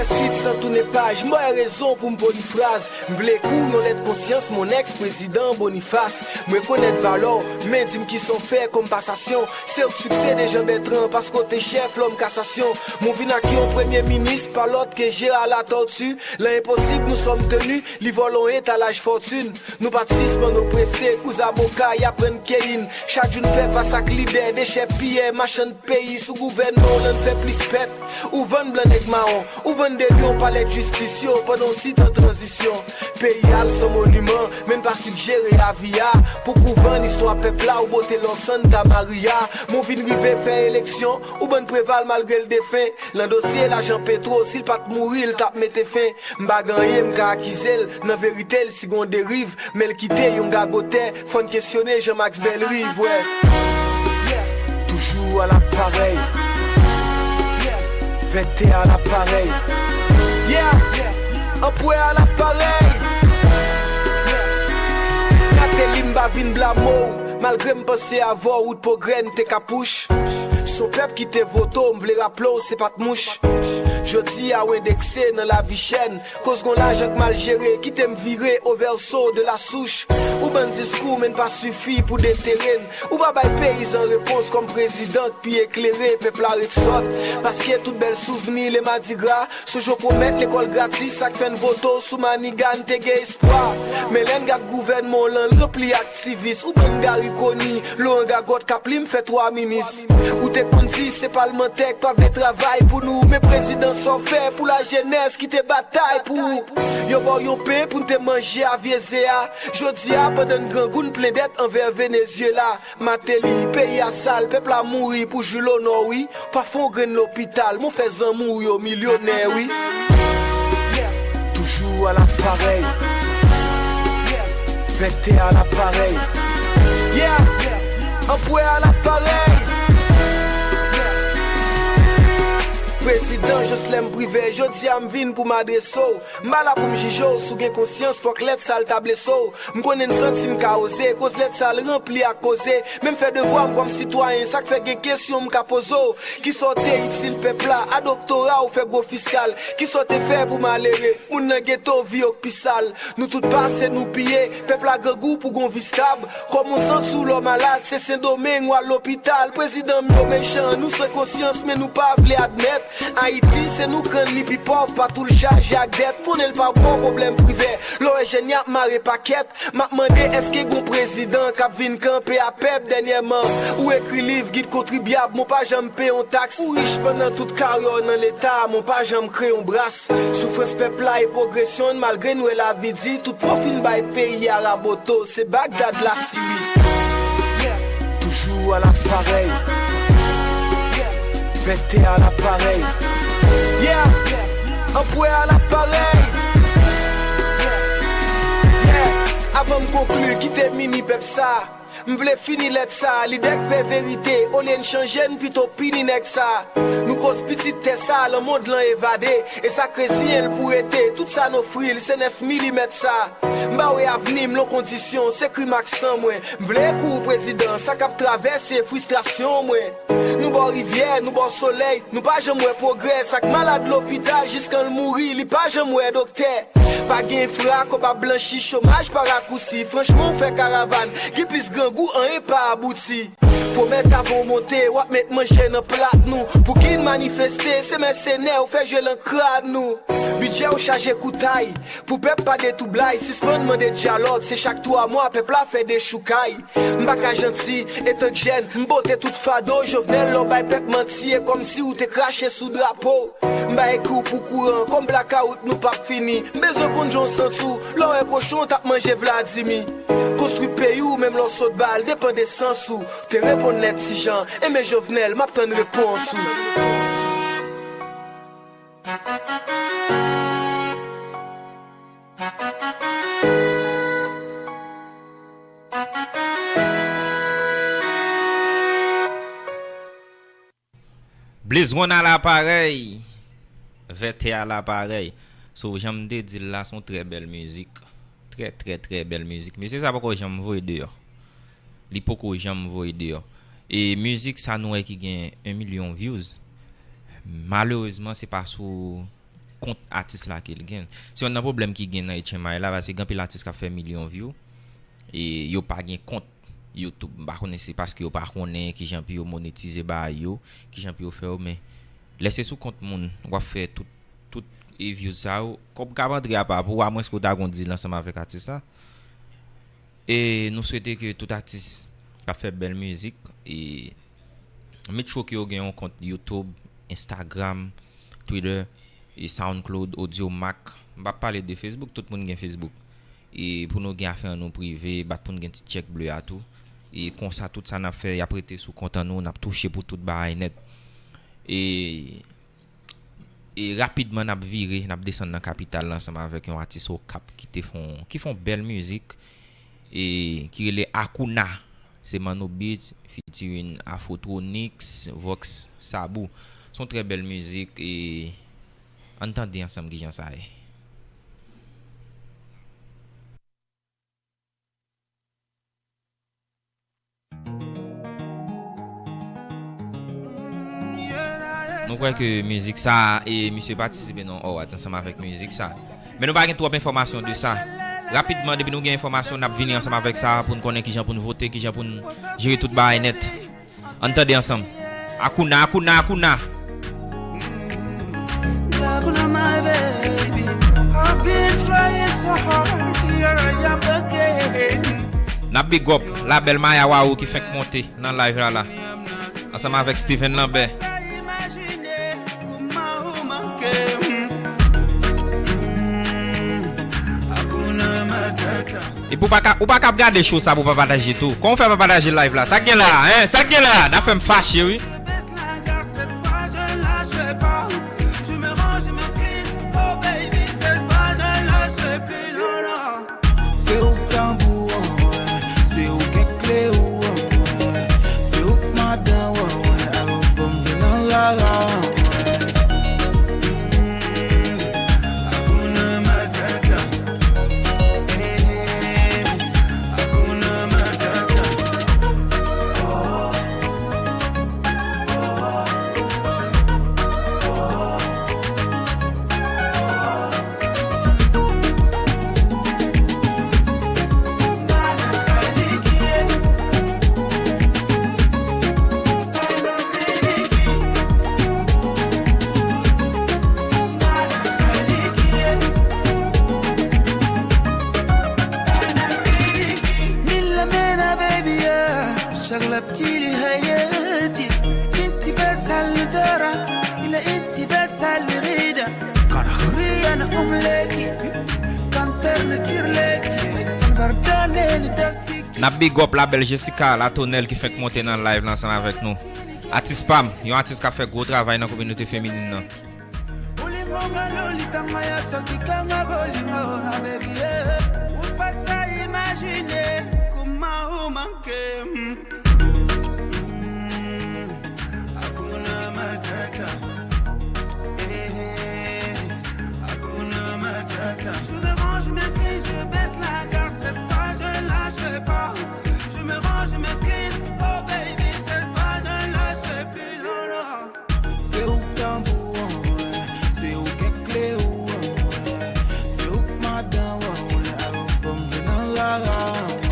Swit san tounen paj, m bay rezon pou m ponifraz. M vle ekri w yon lèt konsyans, mon ex prezidan Bonifas. M rekonèt valè w, men di m kisa w fè kòm pasasyon. Se w k sikse de Jan Bètran, paske w te chèf lòm kasasyon. M vin ak yon premye minis, pa lòt ke Gérard Latortue. Lan enposib, nous sommes tenus, li vòlè yon etalaj fòtin. Nou pa t sispann oprese, kou zaboka, y ap rann keyin. Chak jou n fè fas ak lidè, dechèpiyè, machann peyi, sou gouvènman w lan n fè plis pèt. Ou vann blan nèg mawon, ou vann de lyon palè jistis yo pandan yon ti tan tranzisyon. Peyi a l san moniman, men n pa sigjere avi a. Pou kouvann istwa pèp la, ou bote lò Santa Maria. Men w vin rive fè eleksyon, ou bann Preval malgre l defen. Lan dosye lajan petwo, si l pa t mouri, l t ap mete fen. M pa gen anyen m ka akize l, nan verite l sigon deriv, men l kite yon gagotè, fò n kesyone Jean Max Bellerive, wè. Toujou à l'appareil. Vètè à l'appareil. Yeah! Anpwè à l'appareil. Mateli m pa vin blame w, malgre m panse avè w, wout pwogrè n te kapouch. Se yon pèp ki te vote w, m vle raple w, se pa t mouch. Jodi a w endekse nan lavi chè n. Koz gon lajan k mal jere, kite m vire au verso de la souche. Ou bann diskou, men n pa sifi pou detere n. Ou pa bay peyizan repons kòm prezidan k pi eklere, pèp la ret sòt. Paske tout bèl souvni le madigra, sonje w pwomèt lekòl gratis, sa k fè n vote w sou maniga, n te gen espwa. Men lè n gad gouvènman w lan, l ranpli aktivis. Ou bann Gary Conille, Laurent Gagòt k ap li m fè twa minis. Ou te konn di se palmantè k pa vle travay pou nou, men prezidan sa w fè pou lajenès ki te batay pou ou. Yo ba w yon pen pou n te manje a vye ze a. Jodi a, pandan n grangou, n plen dèt anvè Venezyela. Mateli, peyi a sal, pèp la mouri pou Jules Honore, wi. Pa fè yon grenn lopital, men w fè zanmi w yo milyonè, wi. Toujou à l'appareil. Vètè à l'appareil. Yeah! Anpwè à l'appareil. Prezidan Joslèm Privè, jodi a m vin pou m adrese w. M pa la pou m jije w, si w gen konsyans, fòk lèt sa l ta blese w. M konnen n santi m ka oze, koz lèt sa l ranpli ak koze. Men m fè devwa m kòm sitwayen, sa k fè gen kesyon m ka poze w. Kisa w te itil pèp la, a doktora ou fè gwo fiskal? Kisa w te fè pou malere? Moun nan geto, vi yo k pi sal. Nou tout pase, nou piye, pèp la grangou pou gon vi stab. Kòman w santi w lè w malad, se Sendomeng w al lopital. Prezidan m yo mechan, nou san konsyans, men nou pa vle admèt. Ayiti, se nou k rann li pi pòv, pa tou l chaje ak dèt. Konnen l pa bon, pwoblèm privè. Lè w wè jèn y ap mare pakèt, m ap mande èske gon prezidan k ap vin kanpe a pèp dènyèman. Ou ekri liv, gid kontribyab, men w pa janm peye yon taks. Ou rich pandan tout karyè w nan Leta, men w pa janm kreye yon bras. Soufrans pèp la e pwogresyon n, malgre n wè lavi di, tout pwofi n bay peyi a raboto, se Bagdad Lasiri. Toujou à l'appareil. Vètè à l'appareil. Yeah! Anpwè à l'appareil. Yeah! Avan m konkli, kite m ini pèp sa. M vle fini lèt sa, lidè k pè verite, olye n chanje, n pito pini nèg sa. Nou koz pitit tè sa, lanmonn lan evade, e sa k reziyen l pou rete, tout sa n ofri l, se nèf milimèt sa. M ba w avni m lan kondisyon, se krim ak san mwen. M vle ekri w prezidan, sa k ap travèse fristrasyon mwen. Nou bò rivyè, nou bò solèy, nou pa janm wè pwogrè. Sa k malad lopital, jiskan l mouri, li pa janm wè doktè. Pa gen enfra, kòb ap blanchi, chomaj pa rakousi. Franchman, w fè karavàn, gen plis grangou, anyen pa abouti. Pwomèt avan w monte, w ap met manje nan plat nou. Pouki n manifeste, se mèsenè, w fè jwe lan kràn nou. Bidjè w chaje koutay, pou pèp pa detoublay. Sispann mande dyalòg, se chak twa mwa pèp la fè dechoukay. M pa ka janti, etan k jèn, m pote tout fado. Jovenel, lè w bay pèp manti, e kòmsi w te krache sou drapo. M pa ekri w pou kouran, kòm blakawout nou p ap fini. M bezwen konn jan w santi w, lè w wè kochon t ap manje Vladimir. Konstwi peyi w, menm lè w sot bal, depan de sans ou. Te reponn lèt Ti Jan, enben Jovenel, m ap tann repons ou. Blaze One à l'appareil. Vètè à l'appareil. So, jan m te di l la, se yon trè bèl mizik. Trè, trè, trè bèl mizik. Mesye sa poko janm voye deyò. Li poko janm voye deyò. E mizik sa nou wè ki gen yon milyon views. Malerezman, se pa sou kont atis la ke l gen. Se youn nan pwoblèm ki gen nan H M I la, paske gen anpil atis k ap fè milyon view, e yo pa gen kont YouTube. M pa konnen se paske yo pa konnen kijan pou yo monetize bagay yo, kijan pou yo fè yo, men lè se sou kont moun, w ap fè tout, tout e views sa yo, kòb k ap antre apa pou, amwens ke w ta gon deal ansanm avèk atis la. E nou swete ke tout atis k ap fè bèl mizik, e make sure ke yo gen yon kont YouTube, Instagram, Twitter, e SoundCloud, Audiomack. M p ap pale de Facebook, tout moun gen Facebook. E pou nou gen afè an nou prive, bat pou n gen ti tchèk ble a tou. E konsa, tout sa n ap fè, y ap rete sou kont an nou, n ap touche pou tout bagay nèt. E, e rapidman, n ap vire, n ap desann nan kapital la ansanm avèk yon atis Okap ki te fon, ki fon bèl mizik, e ki rele Akouna. Se Manno Beats, featuring Afrotronics, Vox Sabou. Se yon trè bèl mizik, e ann tande ansanm kijan sa ye. Nou kwè ke mizik sa, e misye patisipe nan Award ansanm avèk mizik sa. Men nou pa gen twòp enfòmasyon de sa. Rapidman, depi nou gen enfòmasyon, n ap vini ansanm avèk sa pou n konnen kijan pou n vote, kijan pou n jere tout bagay nèt. Ann tande ansanm. Akouna, Akouna, Akouna. N ap big up Labèl Maya Wawou ki fenk monte nan live la la. Ansanm avèk Steven Lambert. Epi ou pa ka, ou pa ka ap gade show sa pou w pa pataje tou. Kòman w fè pa pataje live la? Sa k gen la, hein? Sa k gen la? N ap fè m fache, wi. Se ou k tanbou an mwen, se ou k kle ou an mwen, se ou k madan an mwen, alò ban m jwenn nan rara an mwen. Hakuna Matata. Hey, Hakuna Matata. Chak la ptili hayati, inti bes al dara, ila inti bes al rida. Kan huriya na umleki, kan terni tirleki, kan bardane ni dafiki. N ap big up Labèl Jessica Latonel ki fenk monte nan live la ansanm avèk nou. Atis pa m, yon atis k ap fè gwo travay nan kominote feminin nan. Bolingo nga lolita nga ya soki kanga bolingo na baby, yeah. Ou pa ta imajine kouman ou manke m. Mm, Hakuna Matata. Eh, Hakuna Matata. Je me range, je maîtrise, je baisse la garde. Cette fois, je lâche pas. Je me range, je me clean. Oh baby, cette fois, je lâche plus. Non, non. Se ou k tanbou an mwen, se ou k kle ou an mwen, se ou k madan an mwen, alò ban m jwenn nan rara an mwen.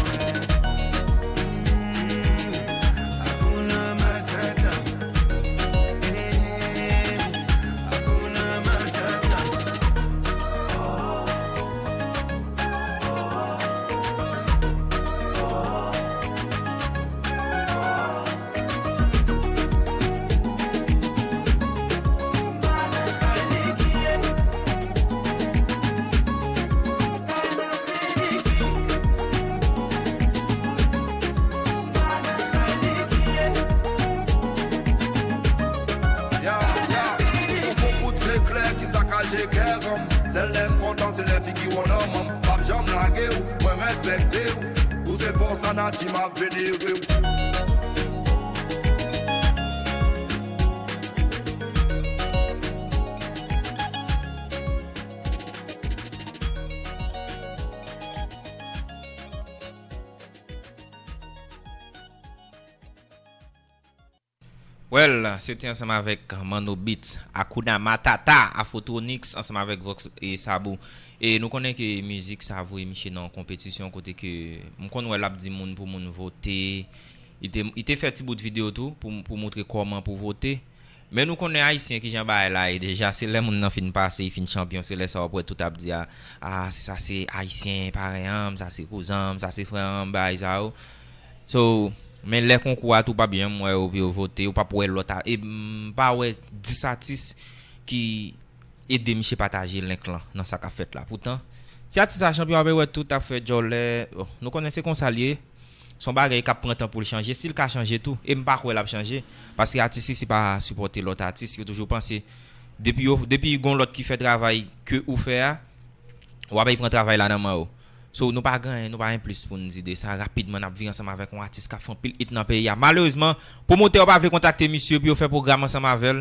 Mm, Hakuna Matata. Eh, Hakuna Matata. Oh, oh, oh, oh. Ya, ya, se yon gwo kout zeklè ki sakaje kè an m. Sèl lè m kontan, se lè figi w nan men m. P ap janm lage w, mwen respekte w. Ou se fòs Nana G, m ap venere w. Well, se te ansanm avèk Manno Beats, Hakuna Matata, Afrotronics, ansanm avèk Vox e Sabou. E nou konnen ke mizik sa voye misye nan yon konpetisyon kote ke m konn wè l ap di moun pou moun vote. Li te, li te fè ti bout videyo tou pou, pou montre kòman pou vote. Men nou konnen Ayisyen kijan bagay la ye deja, se lè moun nan fin pase, li fin chanpyon, se lè sa w ap wè tout ap di a, a, sa se Ayisyen parenn an m, sa se kouzen m, sa se frè an m, bagay sa yo. So, men lè konkou a tou, w p ap janm wè yo pou yo vote, ou p ap wè lòt a, e m pa wè dis atis ki ede misye pataje link lan nan sa k ap fèt la. Poutan, si atis la chanpyon, w ap wè tout ap fè djòlè, bon, nou konnen se konsa l ye. Se yon bagay k ap pran tan pou l chanje, si l ka chanje tou, e m pa kwè l ap chanje, paske atis isi pa sipòte lòt atis, yo toujou panse, depi yo, depi gon lòt ki fè travay ke ou fè a, w ap al pran travay la nan men yo. So, nou pa gen anyen, nou pa gen plis pou n di de sa. Rapidman, n ap vin ansanm avèk yon atis k ap fè anpil hit nan peyi a. Malerezman, pwomotè yo pa vle kontakte misye pou yo fè pwogram ansanm avè l.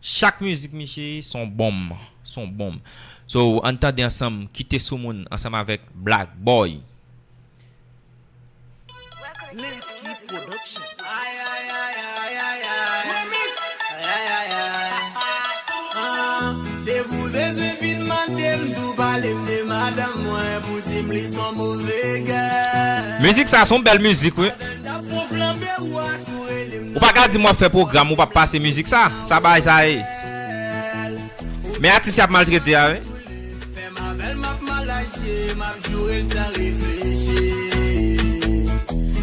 Chak mizik misye, se yon bonm. Se yon bonm. So, ann tande ansanm, Kite Sou Moun ansanm avèk Black Boy. Linsky Production. Ay, ay, ay, ay, ay, ay. Remix. Ay, ay, ay, ay. Ah, depi w bezwen vin mande m, tou pale m de madanm mwen pou di m li s on move gèl. Mizik sa, se yon bèl mizik, wi. Ou pa ka di m w ap fè pwogram, ou p ap pase mizik sa. Sa bagay sa ye. Men atis y ap maltrete a, wi. Fè m avè l, m ap malaje, m ap joure l san reflechi.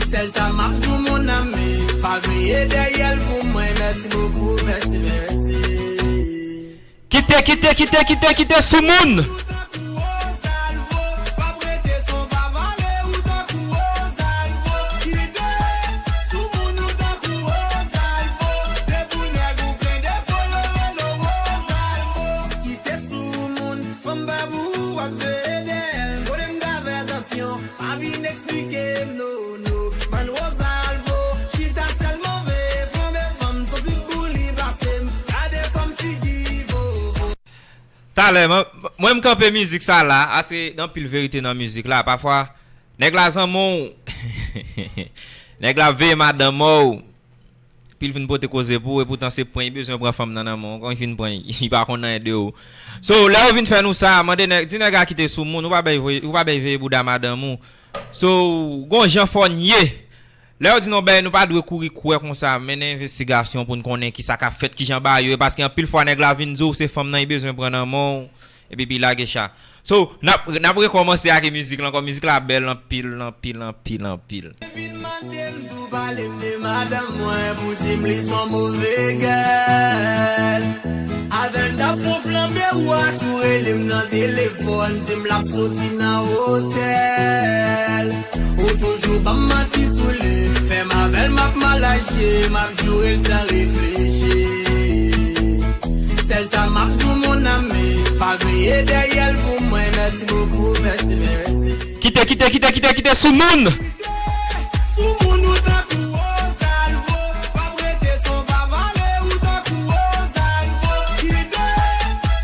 Sèl sa m ap di w, mon ami, pa veye dèyè l pou mwen. Mèsi bokou, mèsi, mèsi. Kite, kite, kite, kite, kite Sou Moun. Tankou Rosalvo, p ap rete san w pa pale, ou tankou Rosalvo. Kite Sou Moun, ou tankou Rosalvo. Depi w nèg ou plen defo, yo rele w Rosalvo. Kite Sou Moun, fanm pa pou ou, w ap veye dèyè l. Kote m ka fè atansyon, pa vin eksplike m, no, no. Bann Rosalvo, chita sèlman veye flanbe fanm, soti pou li pase m. Gade fanm figi vovo. Talè, mwen, mwen m kanpe mizik sa la, ase gen anpil verite nan mizik la. Pafwa, nèg la zanmi w, nèg la veye madanm ou, epi l vin pote koze pou ou, e poutan se pran li bezwen pran fanm nan nan men w, kan li fin pran li, li pa konn anyen de ou. So, lè yo vin fè nou sa, mande nèg, di nèg la kite Sou Moun, ou pa bay veye, ou pa bay veye bouda madanm ou. So, gon jan fò n ye. Lè yo di n yon bagay, nou pa dwe kouri kwè konsa, mennen envestigasyon pou n konnen kisa k ap fèt, kijan bagay yo ye, paske anpil fwa nèg la vin di w se fanm nan li bezwen pran nan men w, epi pi lage cha. So, n ap, n ap rekòmanse ak mizik la ankò, mizik la bèl anpil, anpil, anpil, anpil. Vin mande m tou pale m de madanm mwen pou di m li s on move gèl. Avè l n t ap fè yon flanbe wach, ou rele m nan telefòn, di m l ap soti nan otèl. Ou toujou ban m manti sou li, fè m avè l m ap malaje, m ap joure l san reflechi. Sèl sa m ap di w, mon ami, pa veye dèyè l pou mwen. Mèsi bokou, mèsi, mèsi. Kite, kite, kite, kite, kite Sou Moun. Sou Moun, ou tankou Rosalvo, p ap rete san w pa pale, ou tankou Rosalvo. Kite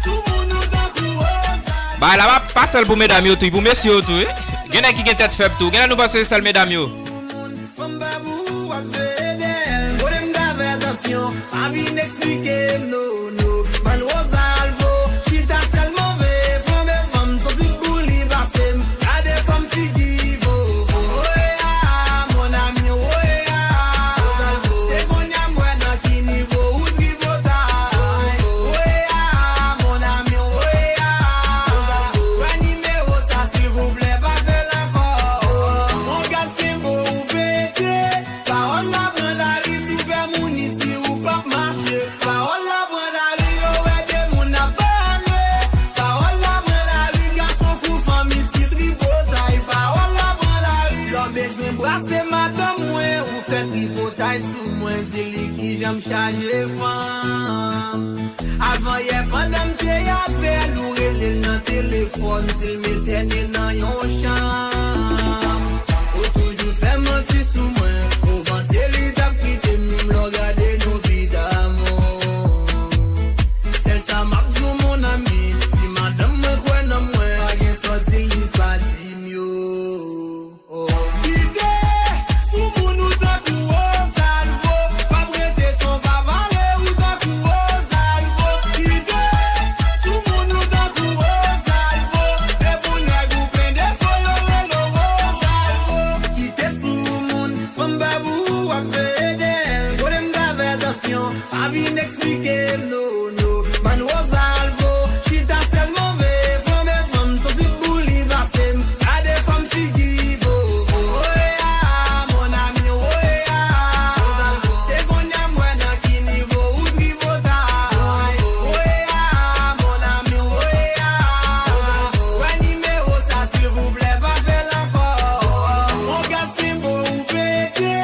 Sou Moun, ou tankou Rosalvo. Bagay la pa, pa sèl pou medam yo tou, pou mesye yo tou, wi. Gen nèg ki gen tèt fèb tou. Gen lè nou panse se sèl medam yo. Fanm pa pou ou, w ap veye dèyè l. Kote m ka fè atansyon, pa vin eksplike m, no, no. Bann Rosalvo, chita sèlman veye flanbe fanm, soti pou li pase m. Gade fanm figi vovo. Oye a, mon ami, oye a. Rosalvo, se kounye a m wè nan ki nivo ou tripotay. Oye a, mon ami, oye a. Rosalvo, wè nimewo sa, silvouplè, pase l ankò. Mon gaz kenbe w pete. Pawòl la pran lari, si w pè moun isi, ou p ap mache. Pawòl la pran lari, yo wè de moun ap pale. Pawòl la pran lari, gason kou fanm isi, tripotay. Pawòl la pran lari, lè w bezwen brase madanm mwen, ou fè tripotay sou mwen, di li kijan m chaje fanm. Avan yè, pandan m te avè l, ou rele l nan telefòn, di l m etène nan yon chanm. Ou toujou fè manti sou mwen, ou panse li t ap kite m, lè w gade nou pi damou. Sèl sa m ap di w, mon ami, si madanm mwen kwè nan mwen, pa gen sa w di l, li pa di m yo. Oh. Kite Sou Moun, ou tankou Rosalvo, p ap rete san w pa pale. Vin eksplike m, no, no. Bann Rosalvo, chita sèlman veye fanm e fanm, santi boul li pase m. Gade fanm figi vovo. Oye a, mon ami, oye a. Se kounye a m wè nan ki nivo ou tripotay. Oye a, mon ami, oye a. Wè nimewo sa, silvouplè, pa fè l ankò. On gaz kenbo ou pete.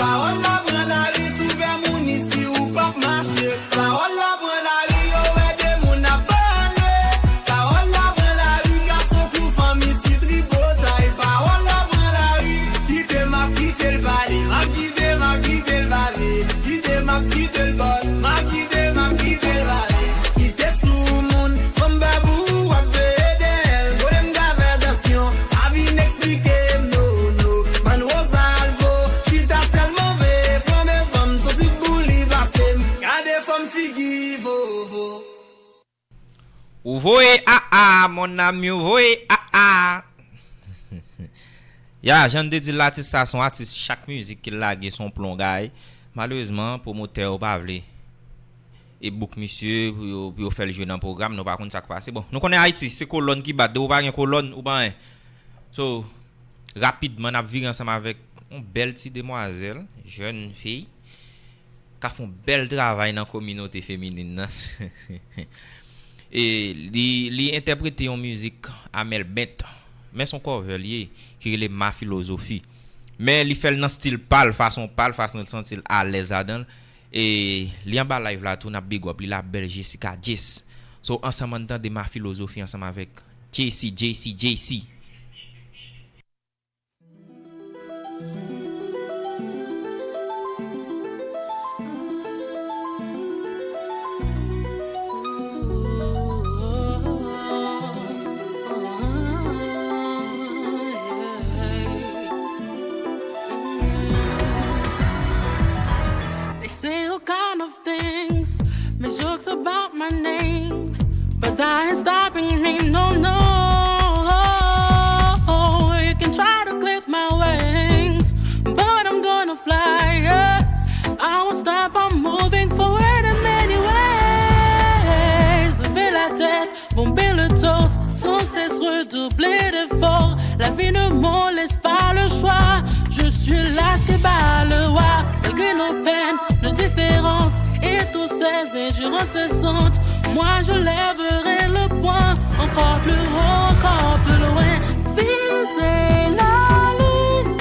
Pawòl la pran lari, si w fè moun isi, ou p ap mache. Pawòl la pran lari, yo wè de moun ap pale. Pawòl la pran lari, gason kou fanm isi tripotay. Pawòl la pran lari, kite m ap kite l pale. M ap kite, m ap kite l pale. Kite m ap kite l pale. M ap kite, m ap kite l pale. Kite sou moun, fanm babou w ap veye dèyè l. Kote m ka fè atansyon, a vin eksplike m, no, no. Bann Rosalvo, chita sèlman veye fanm e fanm, santi boul li pase m. Gade fanm figi vovo. Ou voye a a, mon ami, ou voye a a. Ya, jan n te di l, atis sa se yon atis, chak mizik ke l lage se yon plon, guy. Malerezman, pwomotè yo pa vle e book misye pou yo, pou yo fè l jwe nan pwogram, nou pa konn sa k pase. Bon, nou konnen Ayiti, se kolòn ki bat, depi w pa gen kolòn, ou pa anyen. So, rapidman, n ap vire ansanm avèk yon bèl ti demwazèl, jèn fi, k ap fè yon bèl travay nan kominote feminin nan. E li, li entèprete yon mizik Amel Bent, men se yon cover li ye, ki rele Ma Philosophie. Men li fè l nan stil pa l, fason pa l, fason l santi l alèz ladan l. E li anba live la tou, n ap big up li, la bèl Jessica Jess. So, ansanm ann tande Ma Philosophie ansanm avèk J C, J C, J C. They say all kind of things, make jokes about my name, but that ain't stopping me, no, no. You can try to clip my wings, but I'm gonna fly, yeah. I won't stop, I'm moving forward in many ways. Lever la tête, bomber le torse, sans cesse redoubler d'efforts. La vie ne m'en laisse pas le choix. Je suis là, ce que bat le roi. Malgré nos peines, nos différences et toutes ces injures incessantes, moi je lèverai le poing encore plus haut, encore plus loin. Viser la lune,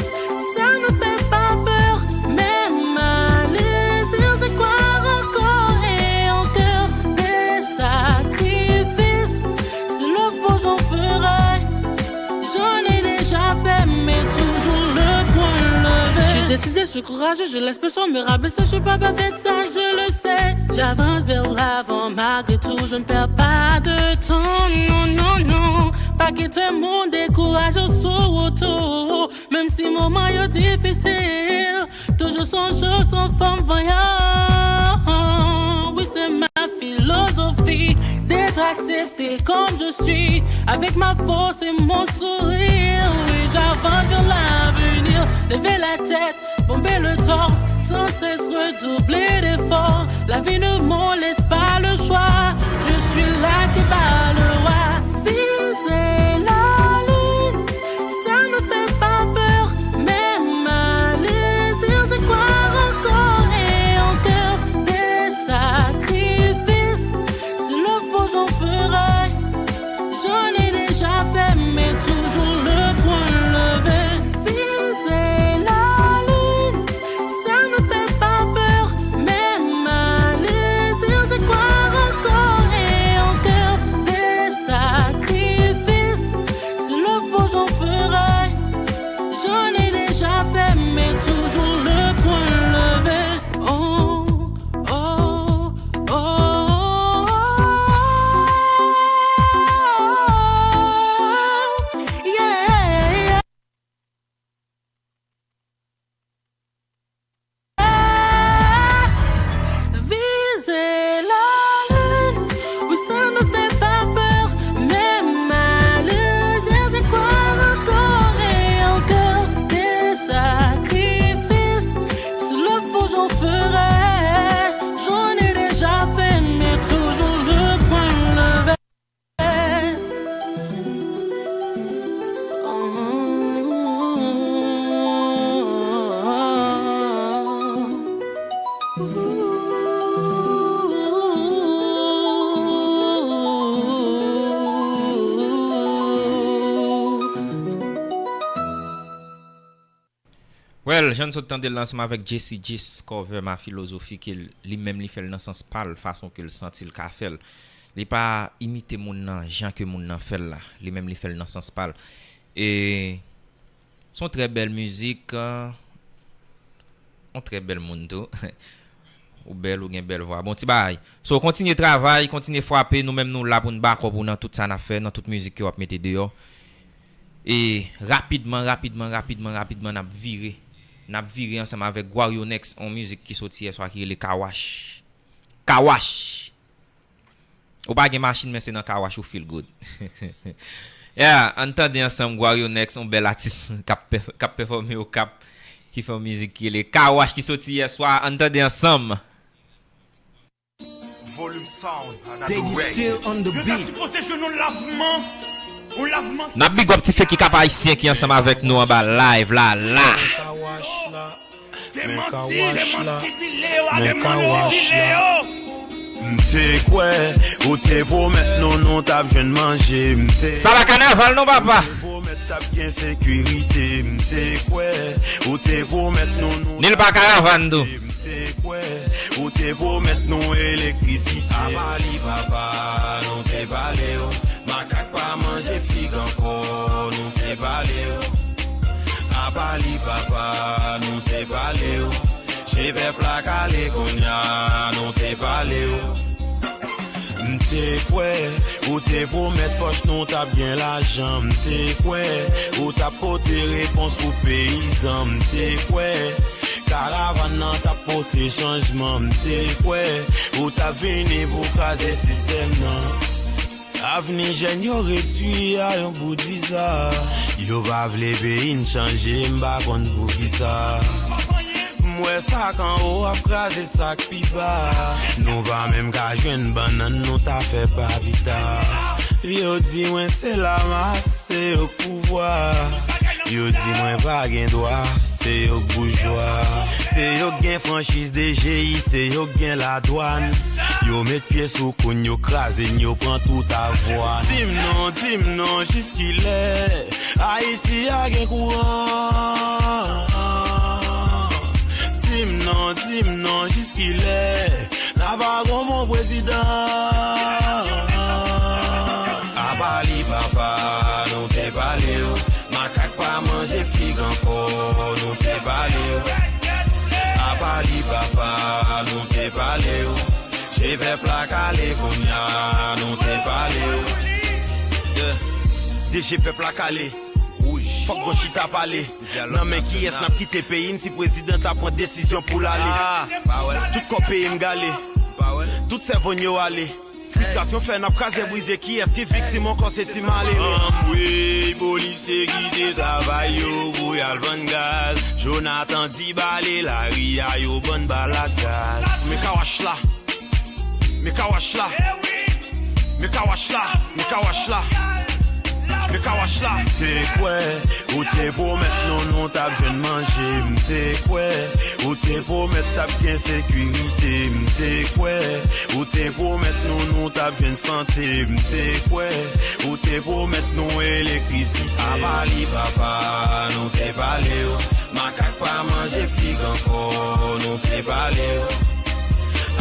ça ne fait pas peur, même à les yeux, c'est croire encore et en cœur des sacrifices. Si le faut, j'en ferai. J'en ai déjà fait, mais toujours le point levé. Je suis décidé, je suis courageux, je laisse personne me rabaisser, je suis pas parfaite, ça je le sais. J'avance vers l'avant, malgré tout, je ne perds pas de temps, non, non, non. Pa kite moun dekouraje w sou wout ou, menm si moman yo difisil. Toujou sonje w se yon fanm vanyan. Wi, se ma philosophie d'être acceptée comme je suis, avec ma force et mon sourire. Oui, j'avance vers l'avenir. Lever la tête, bomber le torse, sans cesse redoubler d'efforts. La vie ne m'en laisse pas le choix. Je suis là, que bat le roi. Viser la lune, ça ne fait pas peur, même à les yeux, c'est croire encore et en cœur des sacrifices. Si le faut, j'en ferai. J'en ai déjà fait, mais toujours le point levé. Viser la lune, ça ne fait pas peur, L, jan n sot tande l ansanm avèk Jesse Jess, cover Ma Philosophie, ke l, li menm li fè l nan sans pa l, fason ke l santi l ka fè l. Li pa imite moun nan jan ke moun nan fè l la. Li menm li fè l nan sans pa l. E se yon trè bèl mizik, euh, yon trè bèl moun tou. Ou bèl, ou gen bèl vwa. Bon ti bagay. So, kontinye travay, kontinye frape. Nou menm nou la pou n bakòp ou nan tout sa n ap fè, nan tout mizik ke w ap mete deyò. E rapidman, rapidman, rapidman, rapidman, n ap vire. N ap vire ansanm avèk Guarionex, yon mizik ki soti yèswa ki rele Kawash. Kawash! Ou pa gen machin, men se nan kawash ou feel good. Yeah, ann tande ansanm Guarionex, yon bèl atis k ap pè-, k ap pèfòme Okap, ki fè yon mizik ki rele Kawash ki soti yèswa. Ann tande ansanm. Volume Sound, another Daddy record. Still on the beat. Yo ta sipoze jwenn yon lavman, yon lavman. N ap big up ti fè ki Kap Ayisyen ki ansanm avèk nou anba live la, la. Te manti, te manti pile yo, a te manti pile yo. M te kwè ou te pwomèt nou, nou t ap jwenn manje. M te Sa pa kanaval non, papa. Pwomèt t ap gen sekirite. M te kwè ou te pwomèt nou, nou Ni l pa karavan tou. M te kwè ou te pwomèt nou elektrisite. Apa li papa, nou te pale w. Makak pa manje fig ankò, nou te pale w. Apa li papa, nou te pale w. Je pèp la kale kounye a, nou te pale w. M te kwè ou te pwomèt pòch nou t ap gen lajan. M te kwè ou t ap pote repons pou peyizan. M te kwè karavan nan t ap pote chanjman. M te kwè ou t ap vini pou kraze sistèm nan. Avni jèn yo redwi a yon bout viza. Yo pa vle peyi n chanje, m pa konn poukisa. M wè sa k anwo ap kraze sa k pi ba. Nou pa menm ka jwenn bannann nou ta fè pa pita. Yo di mwen se lamas, se yo k pouvwa. Yo di mwen pa gen dwa, se yo k boujwa. Se yo k gen franchiz D G I, se yo k gen ladwàn. Yo met pye sou koun, yo kraze n, yo pran tout avwa n. Di m non, di m non, jiskilè Ayiti a gen kouran? Di m non, di m non, jiskilè n a pa gon bon prezidan? Apa li papa, nou te pale w. Makak pa manje fig ankò, nou te pale w. Apa li papa, nou te pale w. Je pèp la kale kounye a, nou te pale w. Yeah. De je pèp la kale. Wouj. Fòk gon chita pale. Nan men kiyès n ap kite peyi n si prezidan ta pran desizyon pou l ale? Ah. Tout kò peyi m gale. Tout sèvo n yo ale. Fristrasyon fè n ap kraze brize, kiyès ki viktim ankò? Se ti malere. Anmwey, polisye kite travay yo pou y al vann gaz. Jonathan di bale lari a, yo bann bal ak gaz. Men kawash la, men kawash la, men kawash la, men kawash la, men kawash la. Te kwè ou te pwomèt nou, nou t ap jwenn manje. M te kwè ou te pwomèt t ap gen sekirite. M te kwè ou te pwomèt nou, nou t ap jwenn sante. M te kwè ou te pwomèt nou elektrisite. Apa li papa, nou te pale w. Makak pa manje fig ankò, nou te pale w.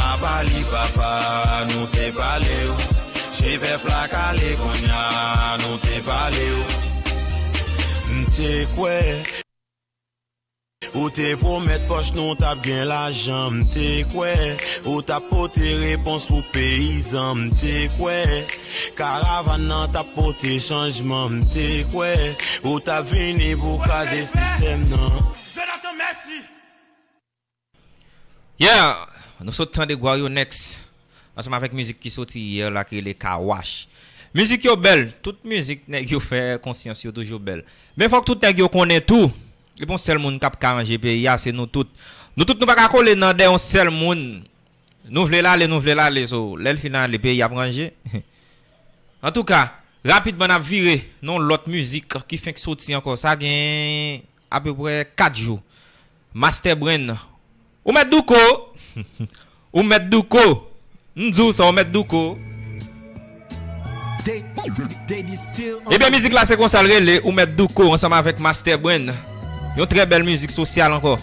Apa li papa, nou te pale w. Je pèp la kale kounye a, nou te pale w. M te kwè ou te pwomèt pòch nou t ap gen lajan. M te kwè ou t ap pote repons pou peyizan. M te kwè karavan nan t ap pote chanjman. M te kwè ou t ap vini pou kraze sistèm nan. Jonathan, mèsi. Yeah! Nou sot tande Guarionex ansanm avèk mizik ki soti yè la ki rele Kawash. Mizik yo bèl, tout mizik nèg yo fè, konsyans yo toujou bèl. Men fòk tout nèg yo konnen tou, li pa yon sèl moun k ap ka ranje peyi a, se nou tout. Nou tout nou pa ka kole nan dèyè yon sèl moun. Nou vle l ale, nou vle l ale, so lè l fin ale, peyi ap ranje. Antouka, rapidman n ap vire nan yon lòt mizik ki fenk soti ankò. Sa gen apeprè kat jou. Master Brain. Ou mèt douko! Ou mèt douko! M di w sa, ou mèt douko! Ebyen, mizik la se konsa l rele, ou mèt douko ansanm avèk Master Brain. Yon trè bèl mizik sosyal ankò.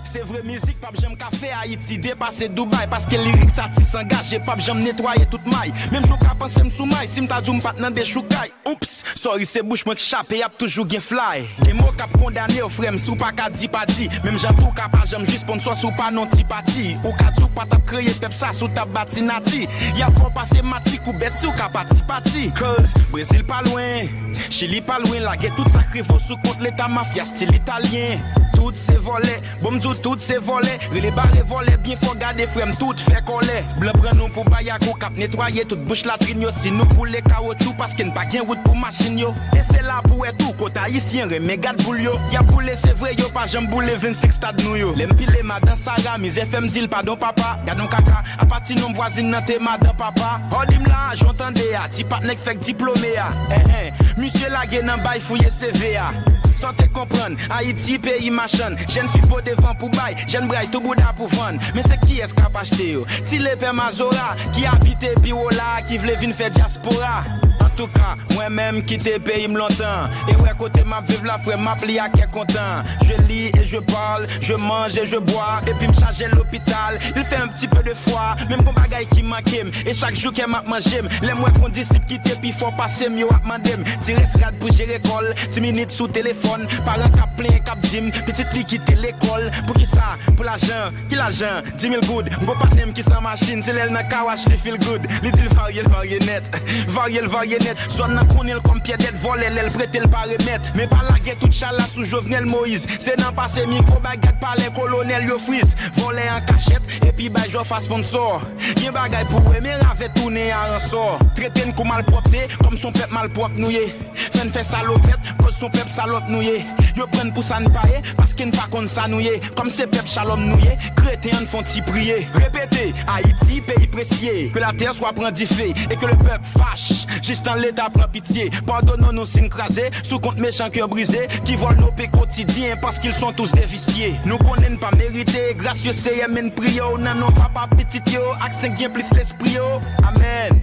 Se vre mizik p ap janm ka fè Ayiti depase Dubai, paske lirik sa ti sangaj e p ap janm netwaye tout may. Menm jan w ka panse m sou may, si m ta di w m pa t nan dechoukay. Oups, sorry, se bouch mwen k chape, y ap toujou gen fly. Gen mo k ap kondane w, frè m, si w pa ka di pa di. Menm jan tou w ka pa janm jwi sponsò si w pa nan ti pati. Ou ka di w pa t ap kreye pèp sa si w t ap bati nati. Y ap fè w pase matik ou bèt si w ka pati pati. Cause Brezil pa lwen, Chili pa lwen, lage tout sa k rive w sou kont leta mafya stil italyen. Tout se vòlè, bon m di w tout se vòlè. Rele bare vòlè byen fò, gade frè m, tout fè kòlè. Blan pran nou pou bayakou k ap netwaye tout bouch latrin yo. Si nou boule kawotchou paske n pa gen wout pou machin yo. E se la pou wè tou kot ayisyen renmen gad boul yo. Y ap boule se vre, yo pa janm boule vennsik stad nou yo. Lè m pile madan Sara, mizè fè m di l padon papa. Gad on kaka, apa ti nonm vwazin nan te madan papa. Hò di m la, jan w tande a, ti patnè k fèk diplome a. Enhen, misye lage nan bay fouye seve a. Sa w te konprann, Ayiti peyi machann. Jèn fi po devan pou bay, jèn bray tou bouda pou vann. Men se kiyès k ap achte yo? Ti lepè mazora ki abite pi wo la a, ki vle vin fè dyaspora. Antouka, mwen menm kite peyi m lontan. E wè kote m ap viv la, frè m, m ap li a kè kontan. Je lis et je parle, je mange et je bois. Epi m chaje lopital, il fait un petit peu de froid. Men m gon bagay ki manke m, e chak jou kè m ap manje m. Lè m wè kondisip ki te pi fò pase m, yo ap mande m. Ti rès rad pou jere kò l, ti minit sou telefòn. Paran k ap plenyen, k ap di m, pitit li kite lekòl. Poukisa? Pou lajan. Ki lajan? Di mil goud. M gon patnè m ki san machin, se lè l nan kawach li feel good. Li di l varye, l varye nèt. Varye, l varye nèt. Zòn nan konnen l kòm pyè dèt, vòlè lè l prete l pa remèt. Men pa lage tout chala sou Jovenel Moïse. Se nan pase mikwo bay gad palè kolonèl yo friz. Vòlè an kachèt, epi bay jòf a sponsò. Gen bagay pou wè, men ravè tounen aransò. Trete n kou malpwòpte, kòm s on pèp malpwòp nou ye. Fè n fè salopèt, koz s on pèp salòp nou ye. Yo pran n pou sa n pa ye, paske n pa konn sa nou ye. Kòm se pèp shalòm nou ye, kreten an n fè on ti priye. Repete, Ayiti, peyi presye, que la terre soit prend du feu et que le peuple fache, jistan Leta pran pitye. Padone nou si n kraze, sou kont mechan kè brize, ki vòl nos paix quotidiens, parce qu'ils sont tous des viciés. Nou konnen n pa merite, grasye Seyè, men n priye w nan non Papa, Pitit yo, ak Sen gen plis Lespri yo. Amèn.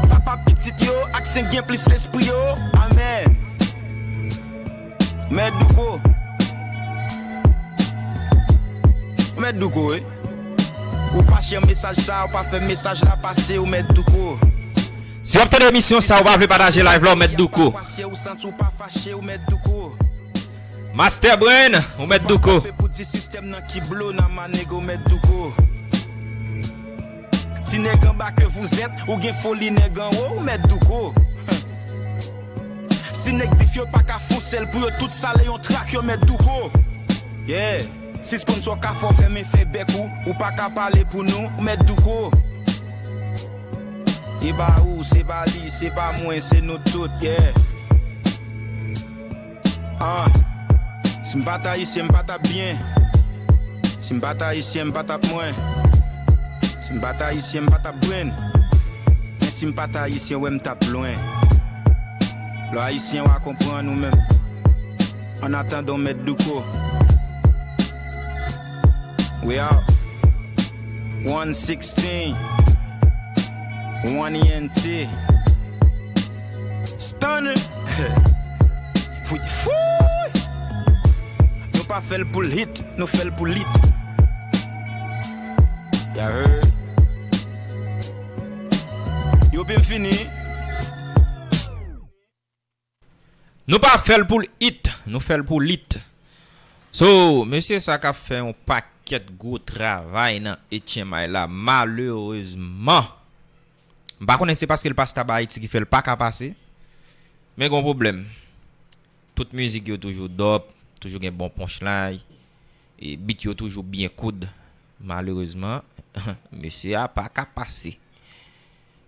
Papa, Pitit yo, ak Sen gen plis Lespri yo. Amèn. Mèt Douko. Mèt Douko, wi. Ou pa share mesaj sa, ou pa fè mesaj la pase, ou Mèt Douko. Si w ap tande emisyon sa, ou pa vle pataje live la, ou Mèt Douko. Ou santi w pa fache, ou Mèt Douko. Master Brain, ou Mèt Douko. Pou di sistèm nan ki blow nan ma nèg, ou Mèt Douko. Ti nèg anba ke vous êtes, ou gen foli nèg anwo, ou Mèt Douko. Si nèg bif yo pa ka fon sèl pou yo tout sale yon trak, yo Mèt Douko. Yeah. Si sponsò ka fè w fèmen fè bèk ou, ou pa ka pale pou nou, ou Mèt Douko. E ba ou, se ba li, se ba mwen, se nou tout, yeah. Ah. Si m pa t ayisyen, m pa t ap byen. Si m pa t ayisyen, m pa t ap mwen. Si m pa t ayisyen, m pa t ap brenn. Men si m pa t ayisyen, wè m t ap lwen. Lè w ayisyen, w a konprann ou menm. An atandan, w Mèt Douko. We out. One sixteen. One E N T. Stunner. Fouti fou. Nou pa fè l pou l hit, nou fè l pou lit. Y'all heard? Yo byen fini. Nou pa fè l pou l it, nou fè l pou lit. So, mesye sa k ap fè yon pakèt gwo travay nan H M I la, malerezman. M pa konnen se paske l pa Stab Ayiti ki fè l pa ka pase. Men gon pwoblèm. Tout mizik yo toujou dòp, toujou gen bon punchline. E beat yo toujou byen koud. Malerezman, mesye a pa ka pase.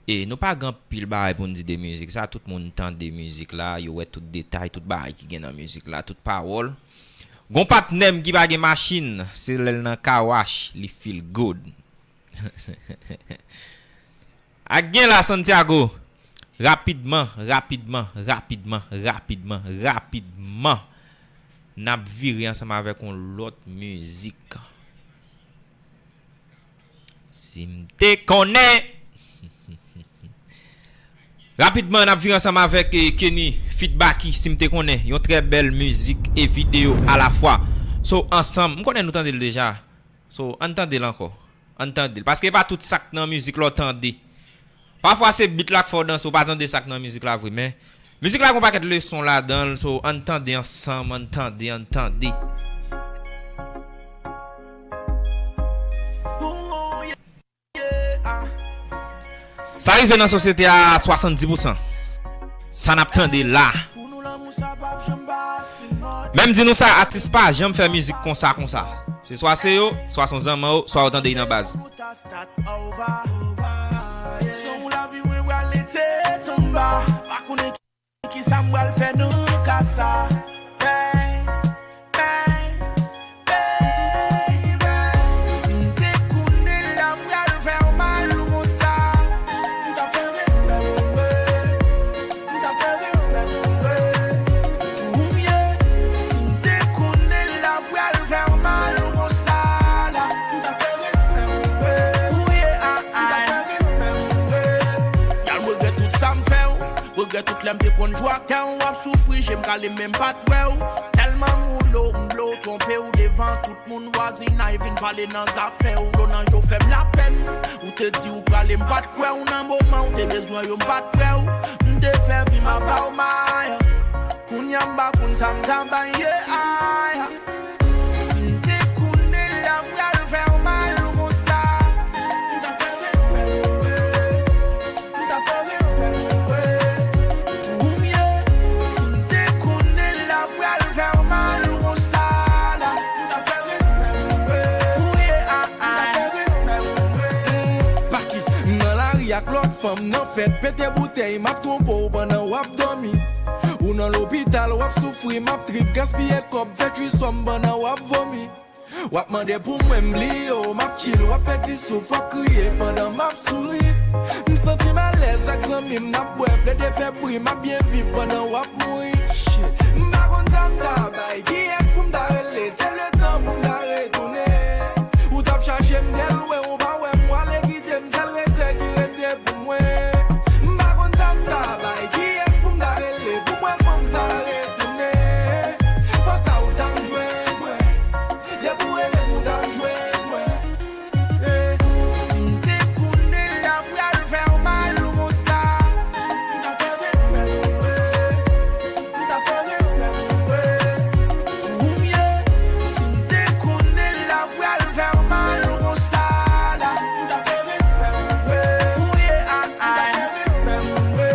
E nou pa gen anpil bagay pou n di de mizik sa. Tout moun tande mizik la, yo wè tout detay, tout bagay ki gen nan mizik la, tout pawòl. Gon patnè m ki pa gen machin, se lè l nan car wash, li feel good. Ak gen la Santiago. Rapidman, rapidman, rapidman, rapidman, rapidman. N ap vire ansanm avèk yon lòt mizik. Si m te konnen. Rapidman, n ap vire ansanm avèk, eh, Kenny feat Baky, Si m te konnen, yon trè bèl mizik e videyo alafwa. So, ansanm, m konnen nou tande l deja. So, ann tande l ankò. Ann tande l. Paske e pa tout sa k nan mizik la w tande. Pafwa se beat la k fè w danse, ou pa tande sa k nan mizik la vre, men mizik la gon pakèt leson ladan l, so ann tande ansanm, ann tande, ann tande. Sa rive nan sosyete a swasanndis pousan. Sa n ap tande la. Men m di nou sa, atis pa janm fè mizik konsa, konsa. Se swa se yo, swa se yon zanmanw, swa yo tande y nan baz. San w lavi mwen prale tèt anba. Pa konnen kisa m pral fè nan ka sa. Hey, hey, baby. Si m te konnen l ap pral fè w mal konsa, m ta fè respè m, wi. M ta fè respè m, wi. Ou m ye, si m te konnen l ap pral fè w mal konsa la, m ta fè respè m, wi. Ou ye, ah, ah. M ta fè respè m, wi. Gal, m regrèt tout sa m fè w. Regrèt tout lè m te konn jwe ak kè w. W ap soufri, je m kale, men m pa t wè w. Tèlman m woule w, m vle w twonpe w devan tout moun, vwazinay vin pale nan zafè w. Dlo nan je w fè m lapèn. Ou te di w prale, m pa t kwè w. Nan moman w te bezwen yo, m pa t prè w. M te fè vi m ap ba w may. Kounye a m pa konn sa m ta bay, yeah, ay. Si m te konnen l ap pral fè w mal konsa, m ta fè respè m, wi. M ta fè respè m, wi. Ou m ye, si m te konnen l ap pral fè w mal konsa la, m ta fè respè m, wi. Ou ye, ah, ah. M ta fè respè m, wi. Baky, m nan lari ak lòt fanm nan fèt, pete boutèy, m ap twonpe w pandan w ap dòmi. Ou nan lopital, w ap soufri, m ap trip, gaspiye kòb, fè trisòm pandan w ap vomi. W ap mande pou mwen m bliye w, m ap chill, w ap pèdi souf, w ap kriye pandan m ap souri. M santi m alèz ak zanmi m, n ap bwè, plede fè bri, m ap byen viv pandan w ap mouri. Shit. M pa konn sa m ta bay, kiyès pou m ta rele, se letan pou m ta retounen. Ou t ap chache m tèl lwen, ou pa wè m, w ale kite m, sèl regrè ki rete pou mwen. M pa konn sa m ta bay, kiyès pou m ta rele, pou m wè fanm sa retounen. Fòs sa ou t ap jwenn mwen. Depi w rele m, ou t ap jwenn mwen. Eh, si m te konnen l ap pral fè w mal konsa, m ta fè respè m, wi. M ta fè respè m, wi. Ou m ye, si m te konnen l ap pral fè w mal konsa la, m ta fè respè m, wi. Ou ye, ah, ah. M ta fè respè m, wi.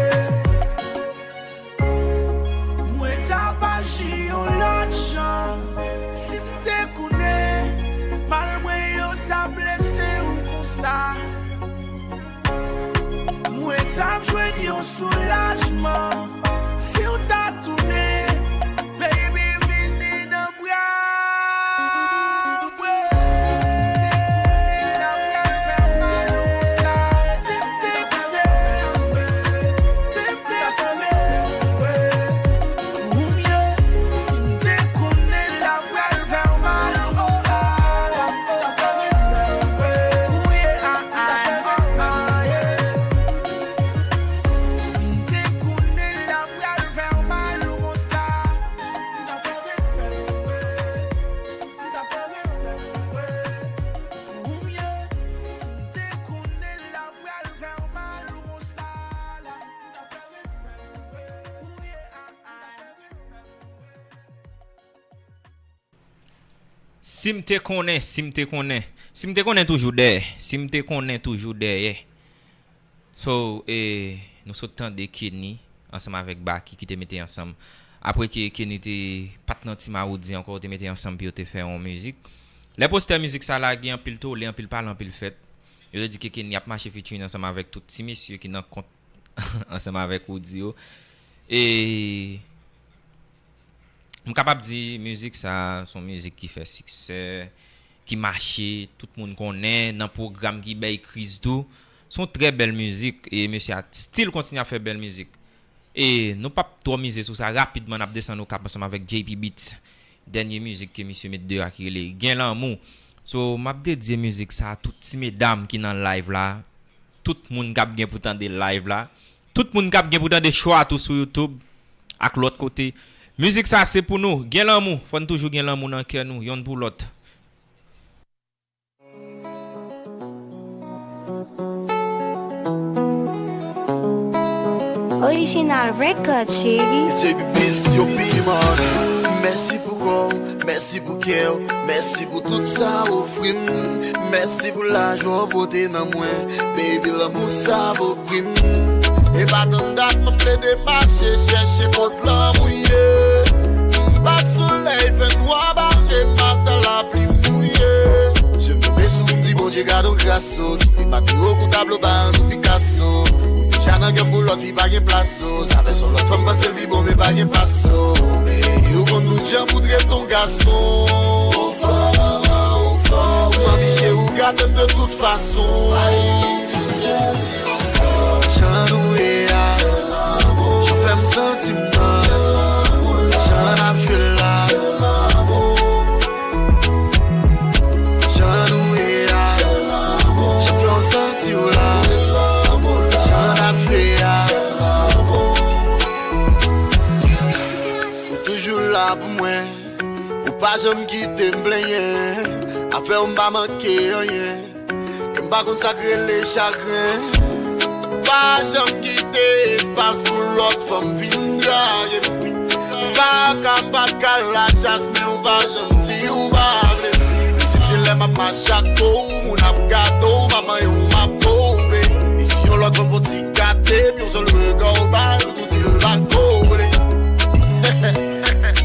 Mwen t ap aji yon lòt jan si m te konnen mal mwen yo t ap blese w konsa. Mwen t ap jwenn yon soulajman si w ta tounen, baby, vini nan bra mwen. Si m te konnen, si m te konnen, si m te konnen toujou dèyè, si m te konnen toujou dèyè. So, e, nou sot tande Kenny ansanm avèk Baky ki te mete ansanm. Apre ke Kenny te pa t nan Team Awoudi ankò, yo te mete ansanm pou yo te fè yon mizik. Lè postè mizik sa lage, anpil tole, anpil pale, anpil fèt. Yo te di ke Kenny ap mache featuring ansanm avèk tout ti mesye ki nan kont ansanm avèk Roody yo. E m kapab di mizik sa, se yon mizik ki fè siksè, ki mache, tout moun konnen, nan pwogram ki bay kriz tou. Se yon trè bèl mizik, e mesye a still kontinye ap fè bèl mizik. E nou p ap twò mize sou sa, rapidman n ap desann Okap ansanm avèk J P Beats. Dènye mizik ke misye met deyò a ki rele Gen Lanmou. So, m ap dedye mizik sa a tout ti medam ki nan live la, tout moun k ap gen pou tande live la, tout moun k ap gen pou tande show a tou sou YouTube. ak lòt kote. Mizik sa se pou nou. Gen lanmou. Fò n toujou gen lanmou nan kè nou, yonn pou lòt. Original Record, cheri. J B Beats, yo piman. Mèsi pou kò w, mèsi pou kè w, mèsi pou tout sa w ofri m. Mèsi pou lajwa w pote nan mwen. Baby, lanmou sa vo pri m. E pa tann dat m ap plede mache, chèche kot lanmou ye. M bat solèy, fè nwa bare m ata lapli mouye. Je m tonbe sou m di Bondye gad on gras o. Kite m atire w kou tablo ba Andrew Picasso. Ou deja nan kè m pou lòt fi pa gen plas o. Sa fè se yon lòt fanm panse l pi bon men pa gen fason. Men ou konn nou djanm ou t ret on gason. Ou fò, ou fò, ou anvije ou gate m de tout fason. Ayiti cheri. Jan nou ye a, jan w fè m santi m nan, jan n ap jwe la. Jan nou ye a, jan w fè w santi w la. Jan n ap jwe a. Ou toujou la pou mwen. Ou pa janm kite m plenyen. Afè w m pa manke anyen. E m pa konn sa k rele chagren. Pa janm kite espas pou lòt fanm vin drage m. Pa ka pa t ka lachas men ou pa janm di ou pa vle. Isit se lè m ap mache ak po w, moun ap gade w, pa manyen w m ap koube. E si yon lòt fanm fè w ti gade m, yon sèl rega w bay, ou tou di l pa kole.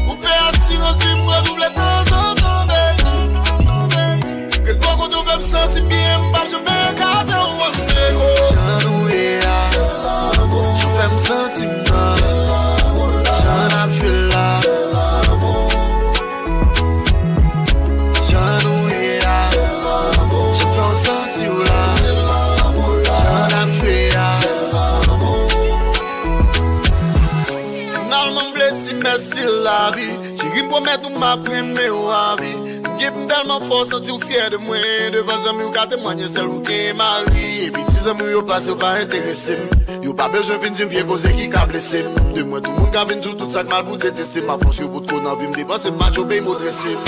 Ou fè asirans vi m redoble tanzantan, baby. Gen twò kote ou fè m santi m byen, m p ap janm ekate w, one day, oh. Jan nou ye a, jan w fè m santi m nan, jan n ap jwe la. Jan nou ye a, jan w fè w santi w la. Jan n ap jwe a. Finalman m vle di mèsi lavi. Cheri m pwomèt ou m ap renmen w avi. M gen pou m tèlman fè w santi w fyè de mwen. Devan zanmi w ka temwanye sèl ou gen mari. Epi ti zanmi w yo pase yo pa enterese m. Yo pa bezwen vin di m vye koze ki ka blese m. De mwen tout moun ka vin di w tout sa k mal pou deteste m. Afòs yo potko nan vi m depanse m match yo pey mo drese m.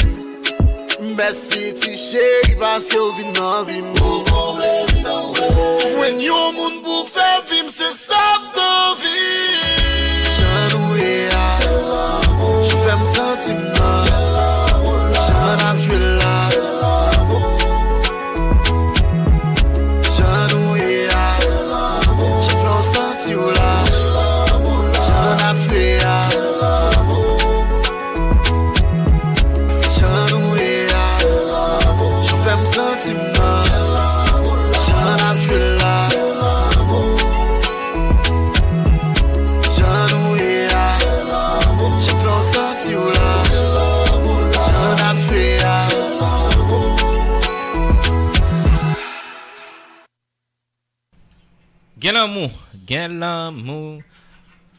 Mèsi ti cheri paske w vin nan vi m. Ou konble vid an mwen. Jwenn yon moun pou fè vi m se sa m t anvi. Jan nou ye a, jan w fè m santi m nan, jan n ap jwe la. Jan nou ye a, jan w fè w santi w la. Jan n ap jwe a. Jan nou ye a, jan w fè m santi m nan, jan n ap jwe la. Jan nou ye a, jan w fè w santi w la. Jan n ap jwe a. Gen lanmou, gen lanmou.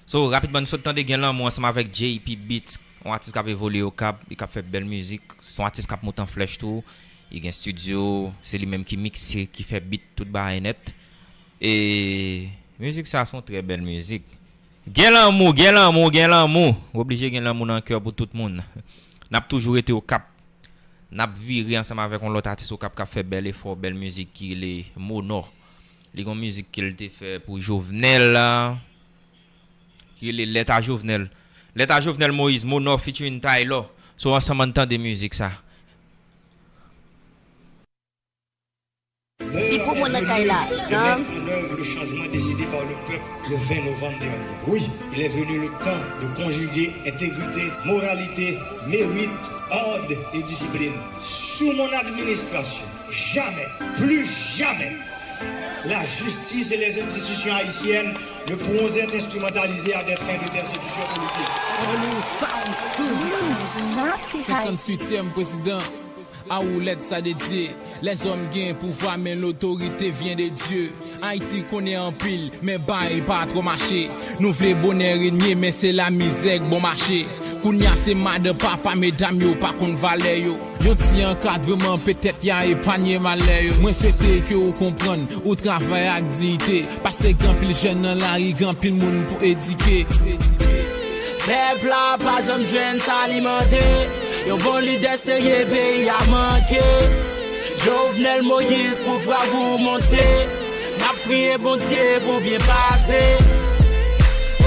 So, rapidman, nou sot tande Gen lanmou ansanm avèk J P Beats, yon atis k ap evolye Okap, li k ap fè bèl mizik. Se yon atis k ap moute an flèch tou. Li gen estidyo, se li menm ki mikse, ki fè beat, tout bagay nèt. E mizik sa, se yon trè bèl mizik. Gen lanmou, gen lanmou, gen lanmou. Ou oblije gen lanmou nan kè w pou tout moun. N ap toujou rete Okap. N ap vire ansanm avèk yon lòt atis Okap k ap fè bèl efò, bèl mizik ki rele Monò. Li gen yon mizik ke l te fè pou Jovenel la, ki rele Lèt a Jovenel. Lèt a Jovenel Moïse, Monò featuring Taylor. So ansanm ann tande mizik sa. Pipo mwen nan kay la, zanm. Une œuvre de changement décidée par le peuple le vingt novembre dernier. Oui, il est venu le temps de conjuguer intégrité, moralité, mérite, ordre et discipline. Sous mon administration, jamais, plus jamais, la justice et les institutions haïtiennes ne pourront être instrumentalisées à des fins de persécution politique. Cinquante-huitième président. A ou lèd sa dedye. Lèzòm gen pouvwa men lotorite vyen de Dye. Ayiti konnen anpil men bagay pa twò mache. Nou vle bonè renye men se lamizè k bon mache. Kounya se madan papa medam yo pa konn valè yo. Yon ti ankadreman petèt y a epanye malè yo. Mwen swete ke ou konprann ou travay ak diyite. Paske gen anpil jèn nan lari gen anpil moun pou edike. Pèp la pa janm jwenn sa li mande. Yon bon lidè serye peyi a manke. Jovenel Moïse, pouvwa ou monte. N ap priye Bondye pou byen pase.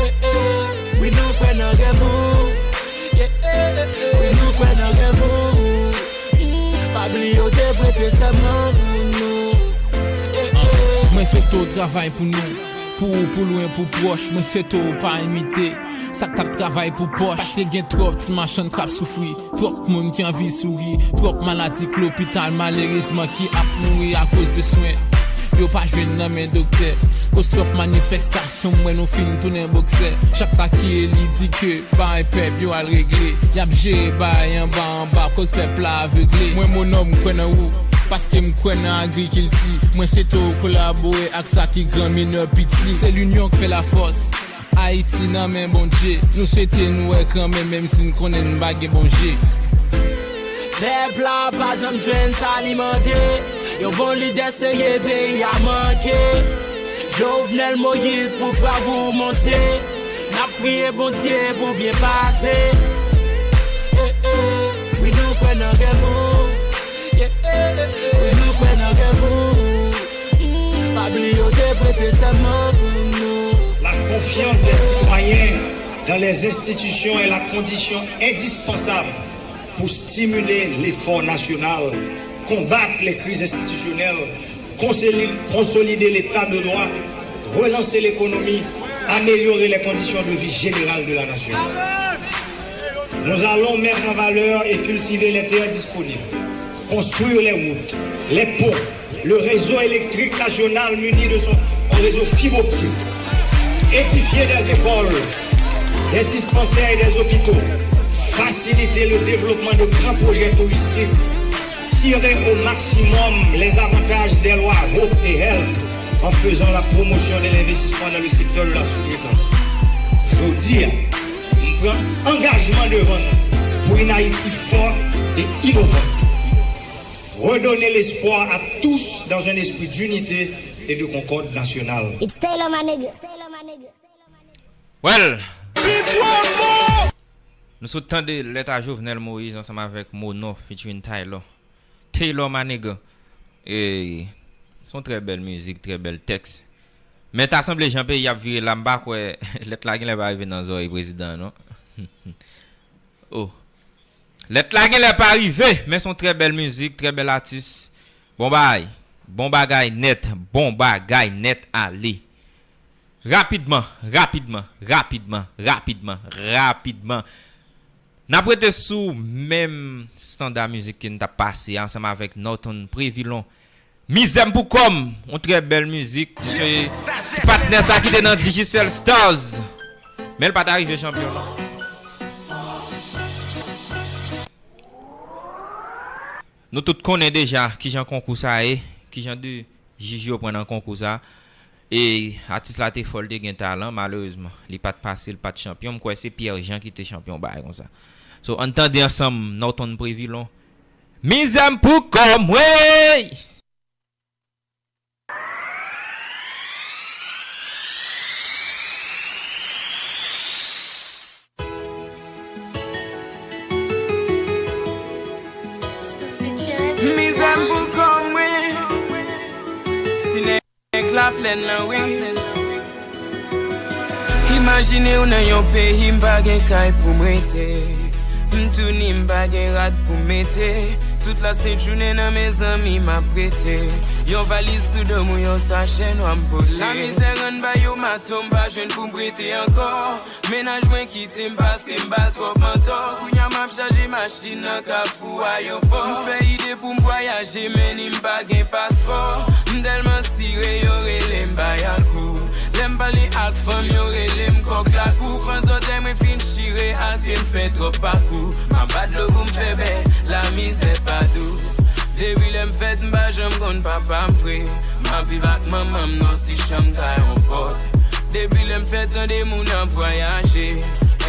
Eh, eh, wi, nou kwè nan rèv ou. Yeah, eh, eh, eh, wi, nou kwè nan rèv ou. Mm, pa bliye w te prete sèman pou nou. Eh, eh. Mwen swete w travay pou nou. Pou ou, pou lwen, pou pwòch, mwen swete w pa imite sa k t ap travay pou pòch. Paske gen twòp ti machann k ap soufri, twòp moun ki anvi souri, twòp malad k lopital malerezman ki ap mouri akoz de swen yo pa jwenn nan men doktè. Koz twòp manifestasyon, m wè nou fin tounen boksè. Chak sa ki eli di ke bagay pèp yo al regle. Y ap jere bagay anba anba, koz pèp la avegle. Mwen, Monòm, m kwè nan ou, paske m kwè nan agrikilti. Mwen swete w kolabore ak sa ki gran, minè, piti. Se linyon k fè lafòs. Ayiti nan men Bondye. Nou swete nou wè kanmenm, menm si n konnen n pa gen bon je. Pèp la pa janm jwenn sa li mande. Yon bon lidè serye peyi a manke. Jovenel Moïse, pouvwa ou monte. N ap priye Bondye pou byen pase. Eh, eh, wi, nou kwè nan rèv ou. Yeah, eh, eh, eh, wi, nou kwè nan rèv ou. Mm, pa bliye w te prete sèman pou nou. La confiance des citoyens dans les institutions est la condition indispensable pour stimuler l'effort national, combattre les crises institutionnelles, consoli-, consolider l'état de droit, relancer l'économie, améliorer les conditions de vie générale de la nation. Nous allons mettre en valeur et cultiver les terres disponibles, construire les routes, les ponts, le réseau électrique national muni de son, un réseau fibre optique, édifier des écoles, des dispensaires et des hôpitaux, faciliter le développement de grands projets touristiques, tirer au maximum les avantages des lois Hope et Health en faisant la promotion de l'investissement dans le secteur de la sous-traitance. Jodi a, m pran angajman devan nou pour une Haïti forte et innovante. Redonner l'espoir à tous dans un esprit d'unité et de concorde nationale. It's Taylor, my nigga. Well, nou sot tande lèt a Jovenel Moïse ansanm avèk Mono featuring Taylor. Taylor, my nigga. E, se yon trè bèl mizik, trè bèl tèks. Men ta sanble jan peyi ap vire la, m pa kwè lèt la genlè pa rive nan zòrèy prezidan an, non. Oh. Lèt la genlè pa rive, men se yon trè bèl mizik, trè bèl atis. Bon bagay. Bon bagay nèt. Bon bagay nèt ale. Rapidman, rapidman, rapidman, rapidman, rapidman. N ap rete sou menm standa mizik ke n t ap pase a, ansanm avèk Norton Prévilon. Mizè m pou kò m, yon trè bèl mizik. Misye, ti patnè sa ki te nan Digicel Stars. Men l pa t arive chanpyon, non. Nou tout konnen deja kijan konkou sa ye, kijan de jij yo pran nan konkou sa. E atis la te fò, l te gen talan, malerezman, li pa t pase, li pa t chanpyon. M kwè se Pierre Jean ki te chanpyon bagay konsa. So, ann tande ansanm Norton Prévilon. Mizè m pou kò m, wey! Mizè m pou kò m, wi. Ti nèg Laplèn lan, wi. Imajine w nan yon peyi m pa gen kay pou m rete. M touni m pa gen rad pou m mete. Tout lasent jounen nan men zanmi m ap rete. Yon valiz sou do m ou yon sachè nwa m pote. Lamizè rann bay yo mato, m pa jwenn pou m prete ankò. Mennaj mwen kite m paske m ba l twòp mantò. Kounye a m ap chaje machin nan Kafou Ayewopò. M fè ide pou m vwayaje, men ni m pa gen paspò. M tèlman sire, yo rele m Bayakou. Lè m pale ak fanm, yo rele m kòk lakou. Fann zòtèy mwen fin chire, ak pye m fè twòp pakou. M ap bat dlo pou m fè bè, lamizè pa dou. Depi lè m fèt, m pa janm konn papa m vre. M ap viv ak manman m nan ti chanm kay yon pòt. Depi lè m fèt, tande moun ap vwayaje.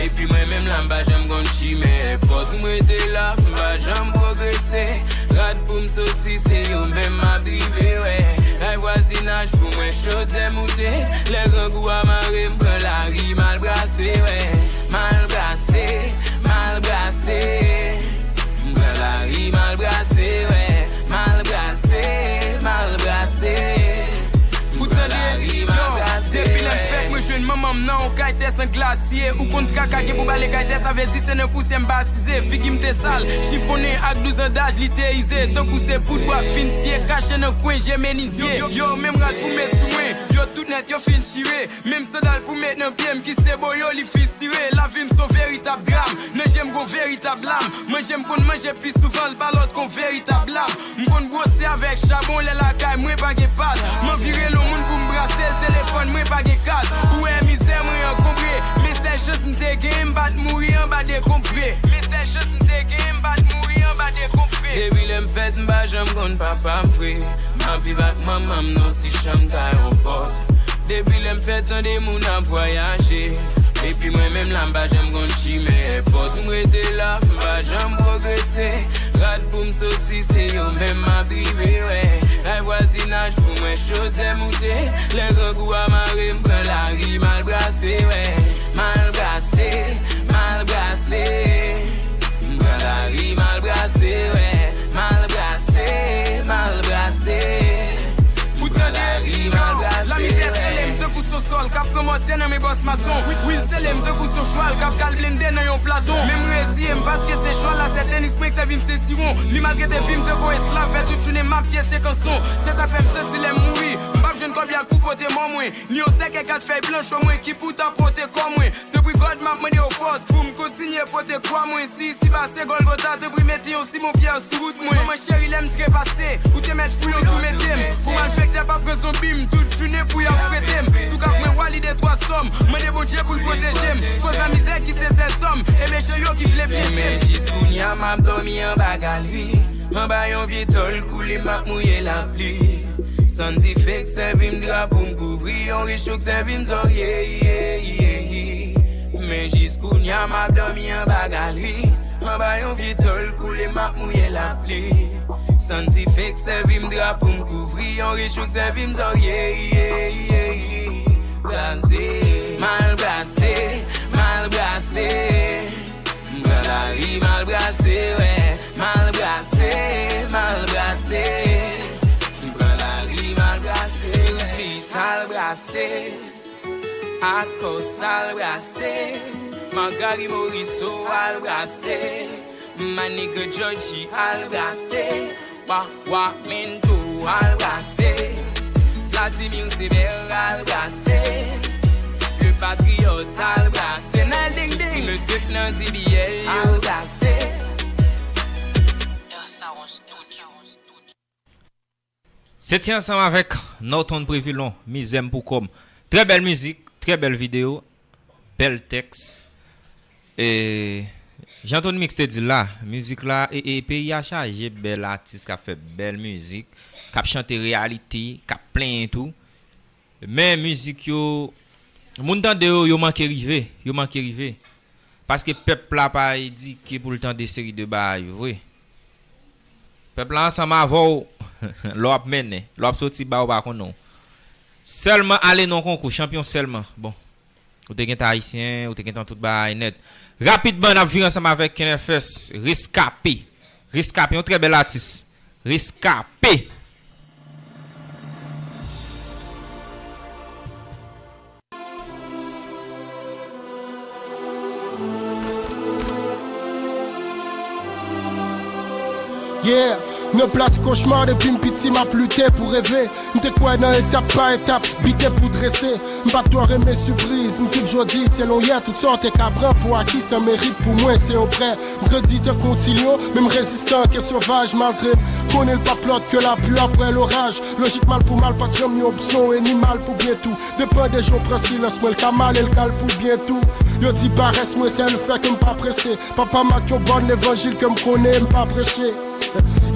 Epi mwen menm la, m pa janm konn chimen èpòt. M rete la, m pa janm pwogrese. Rad pou m soti, se yo menm m ap drive, wè. Kay vwazinaj pou mwen, chodyè moute. Lè grangou a mare, m pran lari, m al brase, wè. M al brase. Glasye, ou konn traka gen pou bale kay tè, sa vle di se nan pousye m batize. Figi m te sal, chifonnen ak douz an daj, li te ize. Tankou se poud bwa k fin siye, kache nan kwen je menizye. Yo, yo, yo, menm rad pou met sou mwen, yo tout nèt, yo fin chire. Menm sandal pou met nan pye m ki se boyo, li fisire. Lavi m se yon veritab dram, nan je m gon veritab lam. Manje m konn manje pi souvan, l pa lòt kon veritab lam. M konn bwose avèk chabon, lè lakay mwen pa gen pal. M anvi rele yon moun pou m brase l, telefòn mwen pa gen kat. Ou wè mizè mwen ankonbre, men sèl chans m te gen, m pa t mouri anba dekonp vre. Men sèl chans m te gen, m pa t mouri anba dekonp vre. Depi lè m fèt, m pa janm konn papa m vre. M ap viv ak manman m nan ti chanm kay yon pòt. Depi lè m fèt, tande moun ap vwayaje. Epi mwen menm la, m pa janm konn chimen èpòt. M rete la, m pa janm pwogrese. Rad pou m soti, se yo menm m ap drive, wè. Kay vwazinaj pou mwen, chodyè moute. Lè grangou a mare, m pran lari, m al brase, wè. M al brase, m al brase. M pran lari, m al brase, wè. M al brase, m al brase. M pran lari, m al brase, wè. Lamizè sele m tankou se yon sòl k ap pran mòtye nan men bòs mason. Wi, wi, l sele m tankou se yon chwal k ap kal blende nan yon platon. Men m reziye m paske se chwal la, se tenis mwen k sèvi m sentiwon. Li maltrete vi m tankou esklav, fè tout jounen m ap pyese kanson. Se sa k fè m santi lè m mouri, m p ap jwenn kòb yak pou pote mò mwen. Ni yon sèkèy kat fèy blanch omwen ki pou ta pote kò mwen. Tanpri God, m ap mande w fòs pou m kontinye pote kwa mwen. Si isiba se Golgota, tanpri mete yon simon pyè sou wout mwen. Manman cheri, lè m trepase, ou te mèt fouye w tou mete m. Pou malfektè pa pran zonbi m, tout jounen pou y ap fete m. Sou kap mwen, wa lidè twa sòm, mande Bondye pou l pwoteje m. Koz lamizè ki se sèl sòm, e mechan yo ki vle pyeje m. Men jis kounye a, m ap dòmi anba galri. Anba yon vye tòl koule, m ap mouye lapli. Sann dife k sèvi m dra pou m kouvri, yon rich ou k sèvi m zòrye. Men jis kounye a, m ap dòmi anba galri. Anba yon vye tòl koule, m ap mouye lapli. Sann dife k sèvi m dra pou m kouvri, yon rich ou k sèvi m zòrye. Brase, m al brase, m al brase. M pran lari, m al brase, wè. M al brase, m al brase. M pran lari, m al brase, wè. Smith al brase. Akòs al brase. Margary Morisseau al brase. My nigga Georgie al brase. Wa, wa, Mento al brase. Vladimir Sever al brase. Le Patriote al brase. Nèl Ding Ding. Ti mesye k nan D B L yo al brase. Se te ansanm avèk Norton Prévilon, Mizè m pou kò m. Trè bèl mizik, trè bèl videyo, bèl tèks. E, jan Tony Mix te di l la, mizik la, e, e peyi a chaje bèl atis k ap fè bèl mizik, k ap chante reyalite, k ap plenyen tou. Men mizik yo, moun tande yo, yo manke rive, yo manke rive. Paske pèp la pa edike pou l tande seri de bagay yo vre. Pèp la ansanm avè w, lè w ap mennen, lè w ap soti ba ou pa konnen w. Sèlman ale nan konkou, chanpyon sèlman. Bon. Ou te gentan ayisyen, ou te gentan tout bagay nèt. Rapidman, n ap vire ansanm avèk Ken F S, Reskape. Reskape, yon trè bèl atis. Reskape. Yeah, nan plas kochma depi m piti m ap lite pou reve. M te kwè nan etap pa etap, bite pou drese. M pa twò renmen sipriz, m viv jodi selon yè. Tout sa w te ka pran pou aki san merit pou mwen se yon prè. M grandi tankou yon ti lyon, men m rezistan ke sovaj malgre m konnen l p ap lòt ke lapli apre loraj. Lojik mal pou mal pa t janm yon opsyon e ni mal pou byen tou. Depann de jan w pran silans mwen, l ka mal e l ka l pou byen tou. Yo di parès mwen se lefèt ke m pa prese. Papa m ak yon bòn levanjil ke m konnen e m pa preche.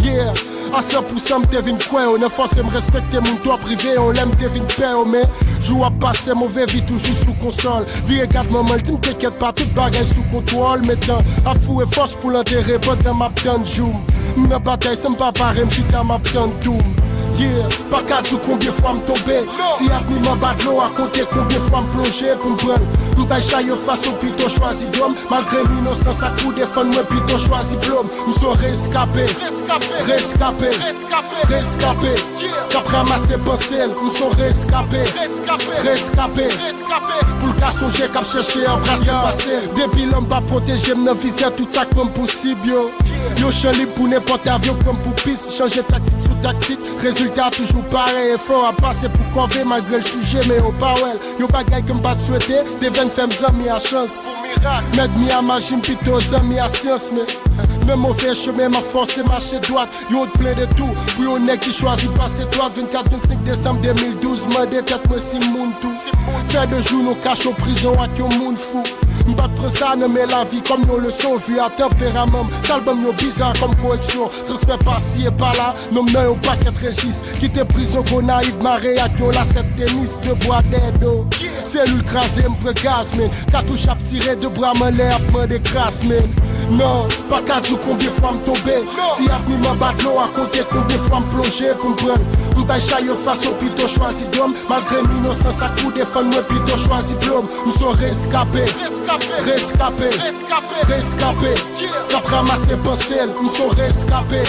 Yeah, a san pou san m te vin kwè yo nan fòse m respekte moun twòp rive yon lè m te vin pè yo, men jou ap pase, move vi toujou sou konsòl. Vire gad manman l di m te kyèt pa tout bagay sou kontwòl, men tan ap foure fòs pou l antere pandan m ap tann jou m. M nan batay san m pa pare, m chita m ap tann tou m. Yeah, pa ka di w konbyen fwa m tonbe. Si avni m anba dlo a, konte konbyen fwa m plonje pou m pran l. M bay chay yo fason pito chwazi dwòm. Malgre m inosan, sa k pou defann mwen pito chwazi plom. M se yon reskape, reskape, reskape, k ap Ranmase panse l, m s on reskape. Reskape. Pou l ka sonje k ap chèche anbrase pase l. Depi lè m pa pwoteje m nan vizè tout sa k pran m pou sib yo. Yo chan lib pou nenpòt avyon k pran m pou pis. Chanje taktik sou taktik, rezilta toujou parèy. Efò ap pase pou kòve malgre l sou je, men yo pa wè l. Yon bagay ke m pa t swete, devèn fè m zanmi a chans. Nèg mi a maji m pito zanmi a syans, men nan move chemen m ap fòse mache dwat. Yo t plen de tou pou yon nèg ki chwazi pase dwat. Vennkat vennsenk desanm de mil douz, mande tèt mwen si m moun tou. Fè de jou nou kache prizon ak yon moun fou. M pa t pran sa nan men lavi kòm yon leson, vi a tanperaman m. Sa l ban m yon biza kòm koreksyon. Transfè pasi e pala, non m nan yon pakèt rejis. Kite prizon Gonayiv mare ak yon lasèt tenis de bwa dèyè do. Selil kraze, m pran gaz, men katouch ap tire, de bra m anlè ap mande gras, men non, pa ka di w konbyen fwa m tonbe. Si avni m anba dlo a, konte konbyen fwa m plonje pou m pran l. M bay chay yo fason pito chwazi do m. Malgre m inosans ak pou defann mwen, pito chwazi dlo m. M s on reskape. Reskape. Reskape. K ap ranmase panse l. M s on reskape.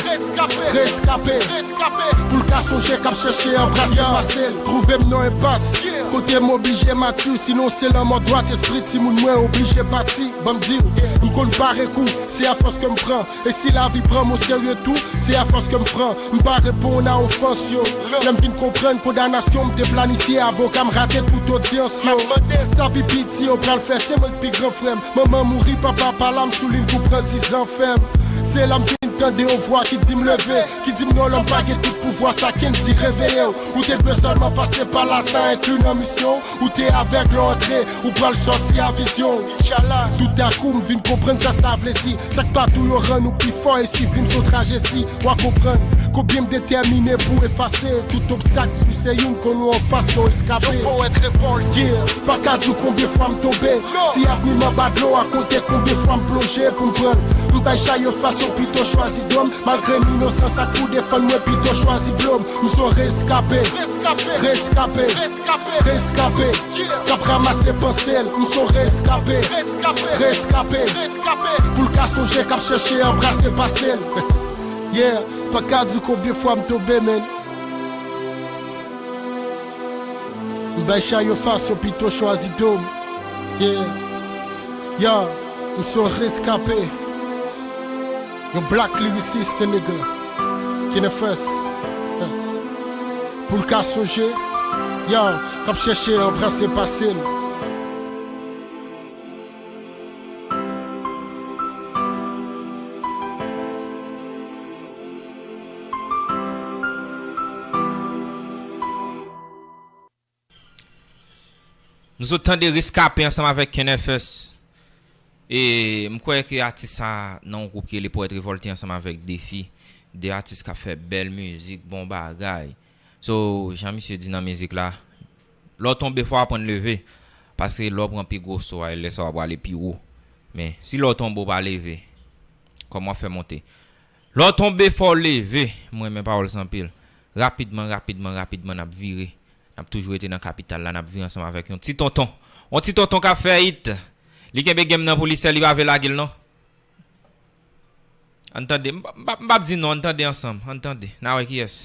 Reskape. Pou l ka sonje k ap chèche anbrase pase l. Twouve m nan enpas kote m oblije mati, sinon se lanmò dwat, espri timoun mwen oblije pati. Ban m di w, m konn pare kou, se afòs ke m pran. E si lavi pran m oserye tou, se afòs ke m fran. M pa reponn a ofans yo. Lè m vin konprann kondanasyon, m te planifye avoka m rate tout odyans yo. Sa pi piti yo pral fè, se mwen k pi gran frè m. Manman mouri, papa pa la, m sou liy pou pran dizan fèm. Se la m vin tande yon vwa ki di m leve, ki di m non, lòm pa gen tout pouvwa, sa Kendy reveye w. Ou te dwe sèlman pase pa la, sa enkli nan misyon w. Ou te avèg lè w antre, ou pral sòti a vizyon w. Tout a kou m vin konprann sa sa vle di. Sa k pa tou yo rann ou pi fò, esivin s on trajedi. W a konprann konbyen m detèmine pou efase tout obstak. Si se youn konn ou anfas, yon eskape. Yeah, pa ka di w konbyen fwa m tonbe. Si avni m anba dlo a, konte konbyen fwa m plonje pou m pran l. M bay chay yo fason pito chwazi do m. Malgre m inosans ak pou defann mwen, pito chwazi dlo m. M s on reskape. Reskape. Reskape. K ap ranmase panse l. M s on reskape. Reskape. Pou l ka sonje k ap chèche anbrase pase l. Yeah, pa ka di w konbyen fwa m tonbe, men m bay chay yo fason pito chwazi do m. Yeah. Yo, m s on reskape. Yon black lyricist, nigga. Kenefes. Pou l ka sonje. Yo, k ap chèche anbrase pase l. Nou sot tande Reskape ansanm avèk Kenefes. E m kwè ke atis sa nan yon gwoup ki rele Powèt Revòlte ansanm avèk Defi. De atis k ap fè bèl mizik, bon bagay. So, jan misye di nan mizik la, lè w tonbe, fò w aprann leve. Paske lè w pran pi gwo so a, e lè sa w ap prale pi wo. Men, si lè w tonbe, w pa leve, kòman w ap fè monte? Lè w tonbe, fò w leve. M renmen pawòl sa anpil. Rapidman, rapidman, rapidman, n ap vire. N ap toujou rete nan kapital la, n ap vire ansanm avèk yon ti tonton. Yon ti tonton k ap fè it. Li kenbe game nan pou li sèl, li pa vle lage l non. Ann tande, m p ap, m p ap, m p ap di non, ann tande ansanm, ann tande. N a wè kiyès.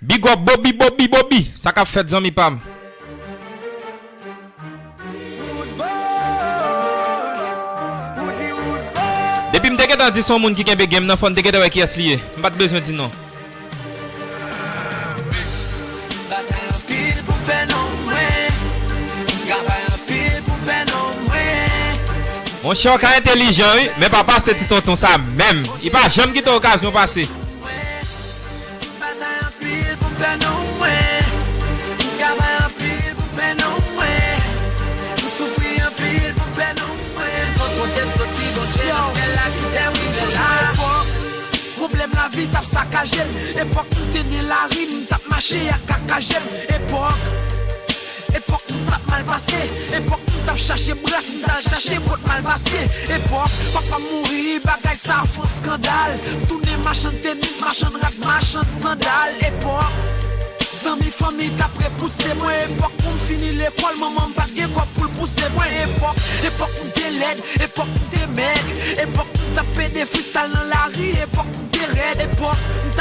Big up, Bobby, Bobby, Bobby. Sa k ap fèt, zanmi pa m? Depi m te gentan di se yon moun ki kenbe game nan, fò n te gentan wè kiyès li ye. M pa t bezwen di non. Batay anpil pou m fè non mwen. Travay anpil pou m fè non mwen. Monchè, w ka entèlijan, wi, men pa pase ti tonton sa menm. Li pa janm kite okazyon pase. Batay anpil pou m fè non mwen. M travay anpil pou m fè non mwen. M soufri anpil pou m fè non mwen. Kot kote m soti, Bondye nan syèl la ki fè m rive la. Pwoblèm lavi t ap sakaje l. Epòk m te nan lari, m t ap mache ak kakaje l. Epòk, epòk m t ap mal pase. Epòk m t ap chache bras, m t al chache kot mal pase. Epòk, papa m mouri, bagay sa fè yon eskandal. M tounen machann tenis, machann rad, machann sandal. Epòk, zanmi, fanmi t ap repouse mwen. Epòk pou m fini lekòl, manman m pa t gen kòb pou l pouse mwen. Epòk, epòk m te lèd, epòk m te mèg. Epòk m t ap pede freestyle nan lari. Epòk m te rèd. Epòk m t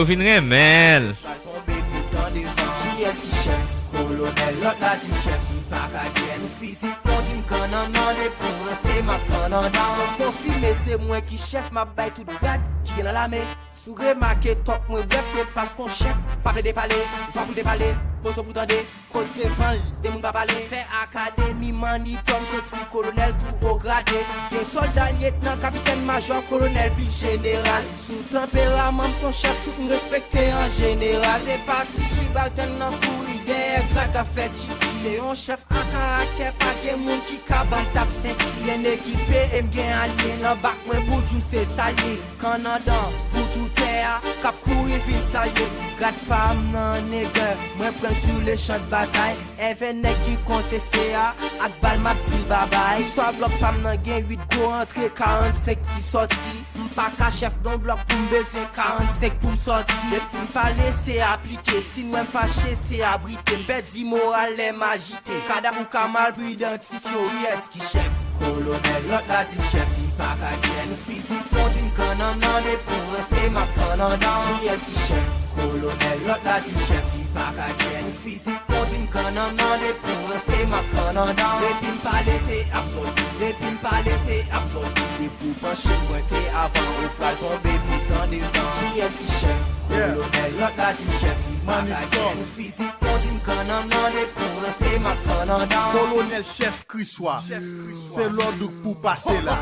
yo vin renmen l. Pral tonbe tout tan devan. Kiyès ki chèf? Kolonèl, lòt la di chèf, m pa ka di. Nou fizik, non di m kannannan, depi w ranse, m ap kannandan. Fò m konfime, se mwen ki chèf, m ap bay tout grad ki gen nan lame. Si w remake tòk mwen brèf, se paske yon chèf pa plede pale. Vwa pou l te pale, poze w pou tande. Koz devan l, de moun pa pale. Fè akademi Manitò, m soti kolonèl tou o grade. Gen sòlda, lyetnan, kapitèn, majò, kolonèl, pi jeneral. Sou tanperaman m, s on chèf, tout m respekte an jeneral. Se pa ti sibaltèn nan kouri dèyè grad k ap fè tchitchi. Se yon chèf a karaktè, pa gen moun ki ka ban m tap senti. Byen ekipe e m gen alye nan bak mwen, Boudjou se sa l ye. Kannandan pou tout tè a k ap kouri vin salye m. Grad pa m nan nègè, mwen pran l sou le chan de batay. Èvè nèg ki konteste a, ak bal m ap di l babay. Istwa blòk pa m nan gen uit gwo antre, karannsenk ti sòti. M pa ka chèf don blòk pou m bezwen karannsenk pou m sòti. Depi m pale se aplike, si n wè m fache se abrite. M pèdi moral lè m ajite. Kadav ou ka mal pou idantifye w, kiyès ki chèf? Kolonèl, lòt la di m chèf, m pa ka di. Nou fizik, non di m kannannan, depi w ranse, m ap kannandan. Kiyès ki chèf? Kolonèl, lòt la di m chèf, m pa ka di. Nou fizik, non di m kannannan, depi w ranse, m ap kannandan. Depi m pale, se ap sòti. Depi m pale, se ap sòti. Depi w panche, m pwente avan, ou pral tonbe tout tan devan. Kiyès ki chèf? Kolonèl, lòt la di m chèf, m pa ka di. Nou fizik, non di m kannannan, depi w ranse, m ap kannandan. Kolonèl chèf Kriswa, se lòd ou k pou pase la.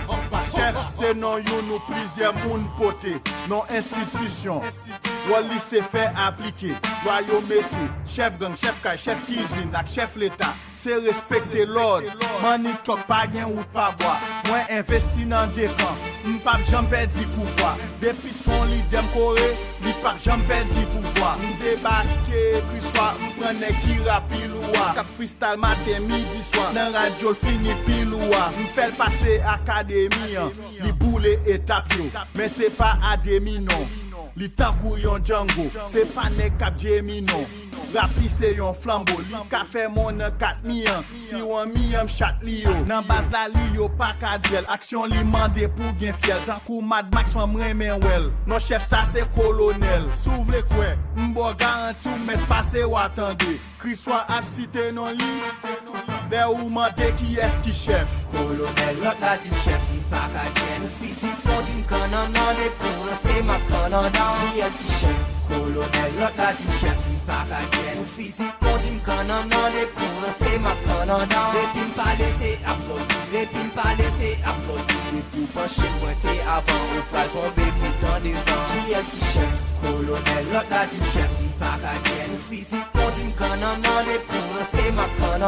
Chèf se non youn ou plizyè moun pote, non enstitisyon. Wòl li se fè aplike lwa yo mete. Chèf gang, chèf kay, chèf kizin ak chèf leta. Se respekte lòd. Manitòk pa gen wout pa bwa. Mwen envesti nan de kan. M p ap janm pèdi pouvwa. Depi se yon lidè m kore, li p ap janm pèdi pouvwa. M debake Kriswa, m pran nèg ki rap pil ou a. K ap freestyle maten, midi, swa. Nan radyo l fini pil ou a. M fè l pase akademi an. Li boule etap yo. Men se pa a demi non. Li tankou yon Django. Se pa nèg k ap jemi non. Rap li se yon flanbo. Li ka fè mòn nan kat mi an. Si w anmi an, m chat li yo. Nan baz la, li yo pa ka djèl. Aksyon li mande pou gen fyèl. Tankou Mad Max, fanm renmen wè l. Non chèf, sa se kolonèl. Si w vle kwè, m ba w garanti, w mèt pase w a tande. Kriswa ap site non li. Lè ou mande kiyès ki chèf. Kolonèl, lòt la di chèf, li pa ka djèl. Pou fizik, non, di m kannannan, depi w ranse, m ap kannandan. Kiyès ki chèf? Kolonèl, lòt la di chèf, li pa ka djèl. Pou fizik, non, di m kannannan, depi w ranse, m ap kannandan. Depi m pale, se ap sòti. Depi m pale, se ap sòti. Depi w panche, m pointe avan, ou pral tonbe tout dan devan. Kiyès ki chèf? Kolonèl, lòt la di chèf, li pa ka djèl. Pou fizik, non, di m kannannan, depi w ranse, m ap kannandan.